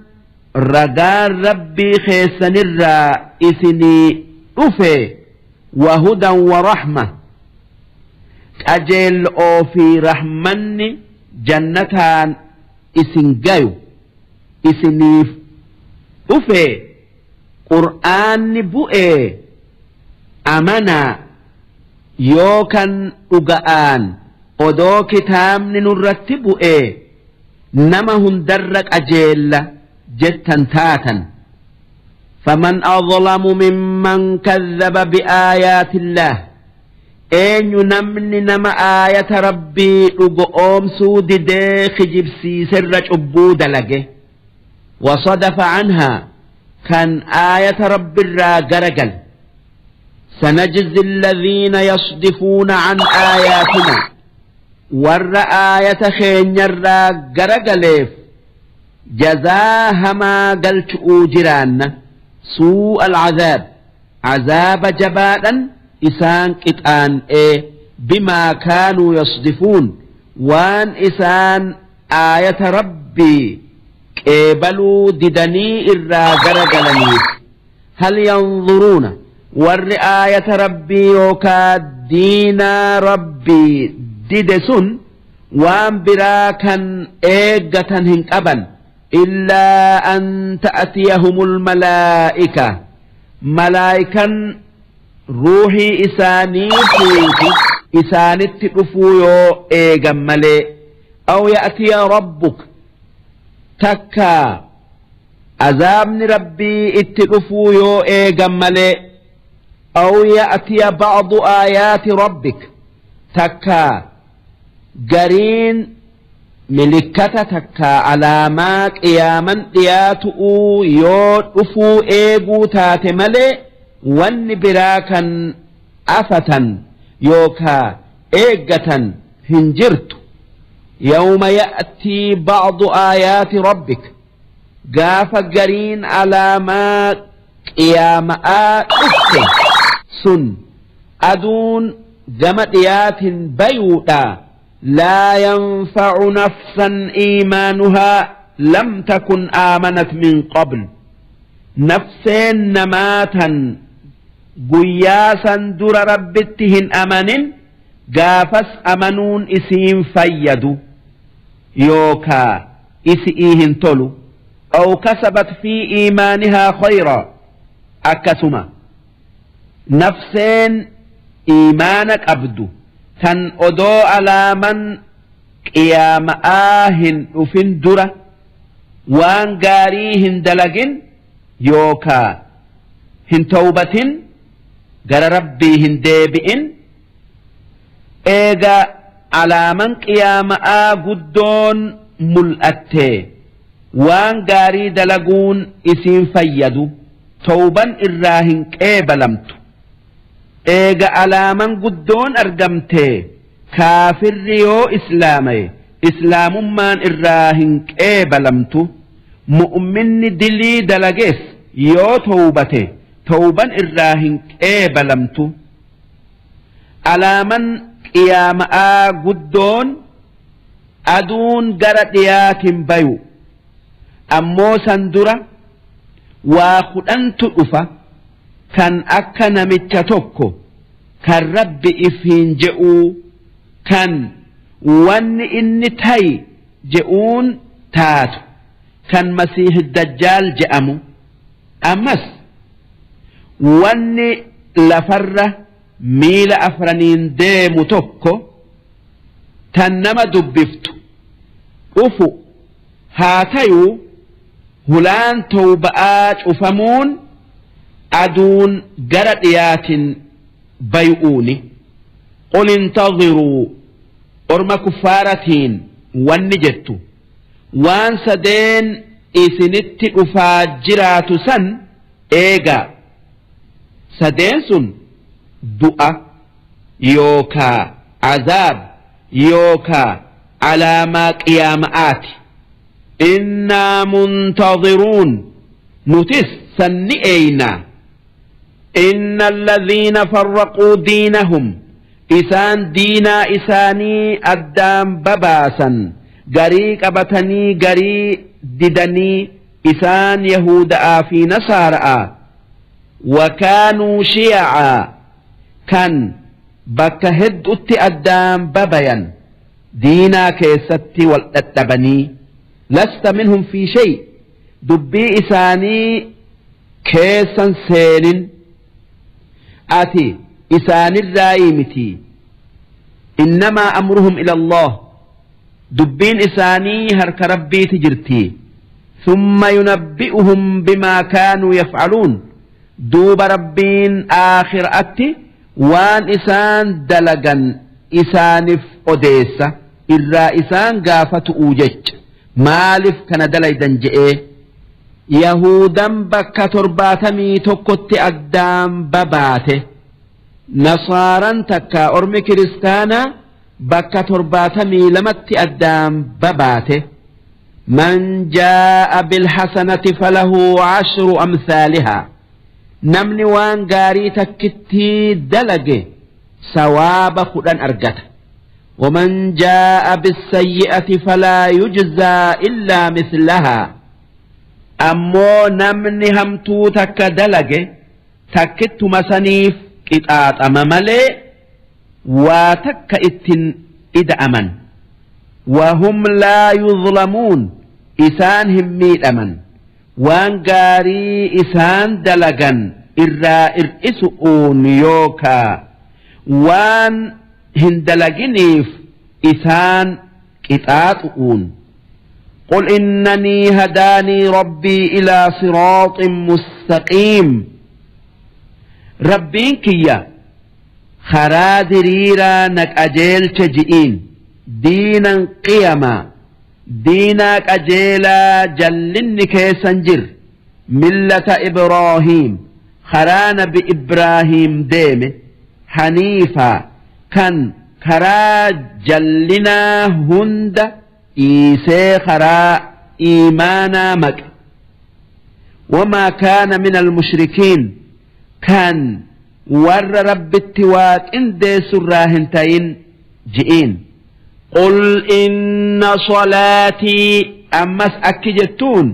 ragaan Rabbii keessanirraa isinii dhufe وهدى ورحمة qajeel'oo fi rahmanni jannataan isin gayu isiniif dhufe. Qur'aanni bu'ee amanaa yoo kan dhuga'aan odoo kitaabni nurratti bu'ee nama hundarra qajeella jettan taatan. فمن أظلم ممن كذب بآيات الله eenyu namni nama aayata Rabbii dhugoomsuu didee kijibsiiserra cubbuu dalage? وصدف عنها kan aayata Rabbiirraa garagal. سنجزي الذين يصدفون عن آياتنا. Warra aayata keenyarraa garagaleef jazaa hamaa galchu'uu jiraanna. Suu'a alcazaab, azaaba jabaadhan isaan qixaan'ee. Bimaa kaanuu yasdifuun, waan isaan aayata Rabbii qeebaluu didanii irraa garagalaniif. Hal yanzuruuna, warri aayata Rabbii yookaa diinaa Rabbii dide sun waan biraa kan eeggatan hin qaban, illaa an ta'tiyahumul malaa'ika, malaayikan ruuhii isaanii fuutu isaanitti dhufuu yoo eegan malee, aw ya'tiya rabbuk, takkaa azaabni Rabbii itti dhufuu yoo eegan malee, aw ya'tiya ba'du aayaati rabbik, takkaa gariin milikkata takkaa alaamaa qiyaaman dhiyaatu'uu yoo dhufuu eeguu taate malee, wanni biraa kan afatan yookaa eeggatan hin jirtu. Yawma ya'tii ba'du aayaati rabbik, gaafa gariin alaamaa qiyaama'aa dhufte sun aduun gama dhiyaatin bayuudha. Laa yanfa'u nafsan iimaanuhaa lam takun aamanat min qabl, nafseen namaa tan guyyaa san dura Rabbitti hin amanin gaafas amanuun isiin fayyadu yookaa isi'ii hin tolu. Aw kasabat fi iimaanihaa khayraa, akkasuma nafseen iimaana qabdu tan odoo alaaman qiyaama'aa hin dhufin dura waan gaarii hin dalagin yookaa hin tawbatin, gara Rabbii hin deebi'in, eega alaaman qiyaama'aa guddoon mul'attee waan gaarii dalaguun isiin fayyadu, tawban irraa hin qeebalamtu. Eega alaaman guddoon argamtee kaafirri yoo islaamaye islaamummaan irraa hin qeebalamtu, mu'minni dilii dalagees yoo tawbate tawban irraa hin qeebalamtu. Alaaman qiyaama'aa guddoon aduun gara dhiyaatin bayu. Ammoo san dura waa kudhantu dhufa kan akka namicha tokko kan Rabbi ifiin je'uu, kan wanni inni tayi je'uun taatu, kan Masiih Dajjaal je'amu. Ammas wanni lafarra miila afraniin deemu tokko tan nama dubbiftu dhufu haa tayuu, hulaan tawba'aa cufamuun aduun gara dhiyaatin bay'uuni. Qul intadhiruu, orma kuffaaratiin wanni jettu, waan sadeen isinitti dhufaa jiraatu san eegaa. Sadeen sun du'a yookaa azaab yookaa alaamaa qiyaama'aati. Innaa muntadhiruun, nutis san ni eeynaa. Inna alladhiina farraquu diinahum, isaan diinaa isaanii addaan babaasan, garii qabatanii garii didanii, isaan yahuuda'aa fi nasaara'a. Wakaanuu shiya'aa, kan bakka heddutti addaan babayan, diinaa keessatti wal dhadhabanii. Lasta minhum fi shay, dubbii isaanii keessan seenin, ati isaanirraayii miti. Innamaa amruhum ila Allah, dubbiin isaanii harka Rabbiiti jirti. Thumma yunabbi'uhum bimaa kaanuu yaf'aluun, duuba Rabbiin aakhiraatti waan isaan dalagan isaanif odeessa, irraa isaan gaafatu'uu jecha, maalif kana dalaydan je'ee. Yahudan bakka 71tti addaan babaate. Nasaaran takka ormi kiristaanaa Bakka 72tti addaan babaate. Man jaa'a bilhasanati falahu ashru amsaalihaa. Namni waan gaarii takkittii dalage sawaaba 10 argata. Waman jaa'a bissayyi'ati falaa yujzaa illaa mislahaa. Ammoo namni hamtuu takka dalage takkittuma saniif qixaaxama malee waa takka ittin ida'aman. Wahum laa yuzlamuun isaan hin miidhaman. Waan gaarii isaan dalagan irraa ir'isu'uun yookaa waan hin dalaginiif isaan qixaaxu'uun. Qul innanii hadaanii rabbii ilaa siraaxin mustaqiim. Rabbiin kiyya karaa diriiraa na qajeelche ji'iin. Diinan qiyamaa diinaa qajeelaa jallinni keessan jir millata Ibraahiim karaa nabi Ibraahiim deeme haniifaa kan karaa jallinaa hunda dhiisee karaa iimaanaa maqe. Wamaa kaana minal mushrikiin kan warra Rabbitti waa qindeessurraa hin tayin ji'iin. Qul inna salaatii ammas akki jettuun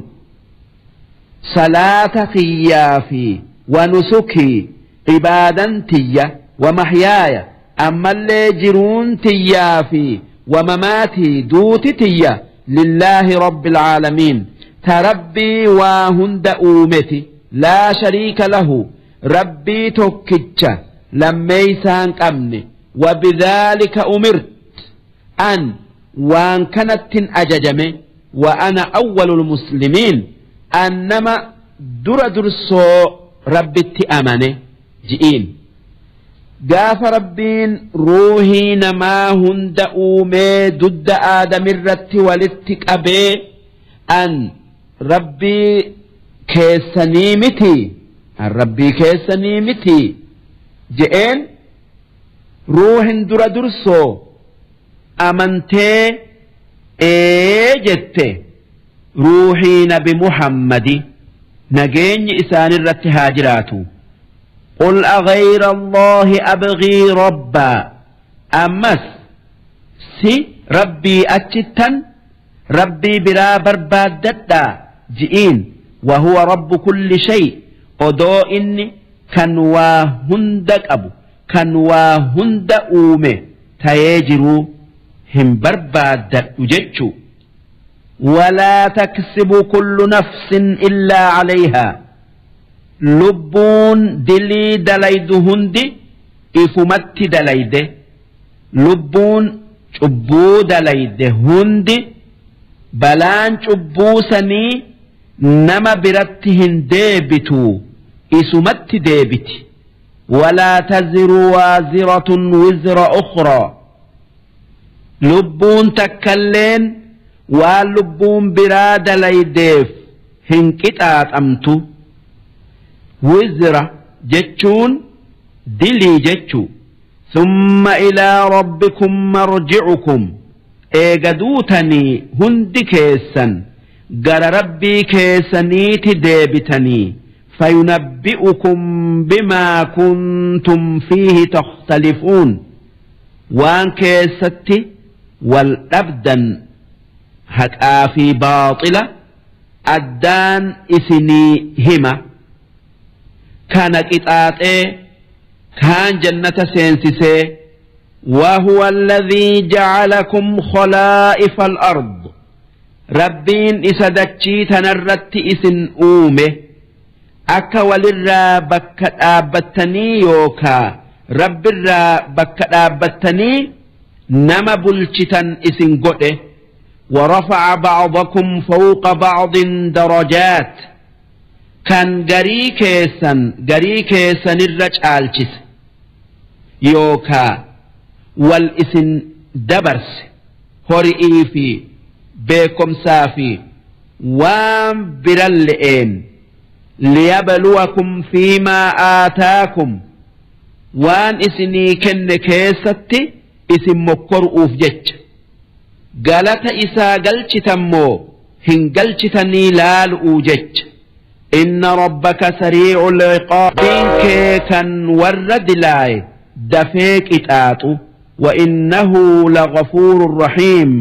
salaata kiyyaa fi wa nusukii ibaadan tiyya wa mahyaaya ammallee jiruun tiyyaa fi wa mamaatii duuti tiyya lillaahi rabbil aalamiin ta rabbii waa hunda uumeti laa shariika lahu rabbii tokkicha lammeeysaan qabne. Wabidhaalika umirt an waan kanattin ajajame wa ana awwalul muslimiin an nama dura dursoo rabbitti amane ji'iin. Gaafa rabbiin ruuhii namaa hunda uumee dudda aadamirratti walitti qabee an rabbii keessanii miti an rabbii keessanii miti je'een ruuhin dura dursoo amantee ee jette ruuhii nabi Muhammadi nageenyi isaanirratti haa jiraatu. Qul aghayra Allahi abghii rabbaa ammas si rabbii achittan rabbii biraa barbaaddadhaa ji'iin wahuwa rabbu kulli shay odoo inni kan waa hunda qabu kan waa hunda uume tayee jiruu hin barbaaddadhu jechuu. Walaa taksibu kullu nafsin illaa calayhaa lubbuun dilii dalaydu hundi ifumatti dalayde lubbuun cubbuu dalayde hundi balaan cubbuu sanii nama biratti hin deebitu isumatti deebiti. Walaa taziru waaziratun wizra ukhraa lubbuun takkalleen waan lubbuun biraa dalaydeef hin qixaaxamtu. Wizra jechuun dilii jechuu. Summa ilaa rabbikum marji'ukum eega duutanii hundi keessan gara rabbii keessaniiti deebitanii fayunabbi'ukum bimaa kuntum fiihi takhtalifuun waan keessatti wal dhabdan haqaa fi baaxila addaan isinii hima kana qixaaxee kaan jannata seensisee. وهو الذي جعلكم خلائف الأرض Rabbiin isa dachii tanarratti isin uume akka walirraa bakka dhaabbattanii yookaa Rabbirraa bakka dhaabbattanii nama bulchitan isin godhe. ورفع بعضكم فوق بعض درجات kan garii keessan garii keessanirra caalchise yookaa wal isin dabarse hori'ii fi beekkomsaa fi waan biralle'een. Liyabluwakum fiimaa aataakum waan isinii kenne keessatti isin mokkoru'uuf jecha. Galata isaa galchitan moo hin galchitanii laalu'uu jecha. Inna rabbaka sarii'ul ciqaab. Rabbiin kee kan warra dilaaye dafee qixaaxu. Wa innahu laghafuurun rahiim.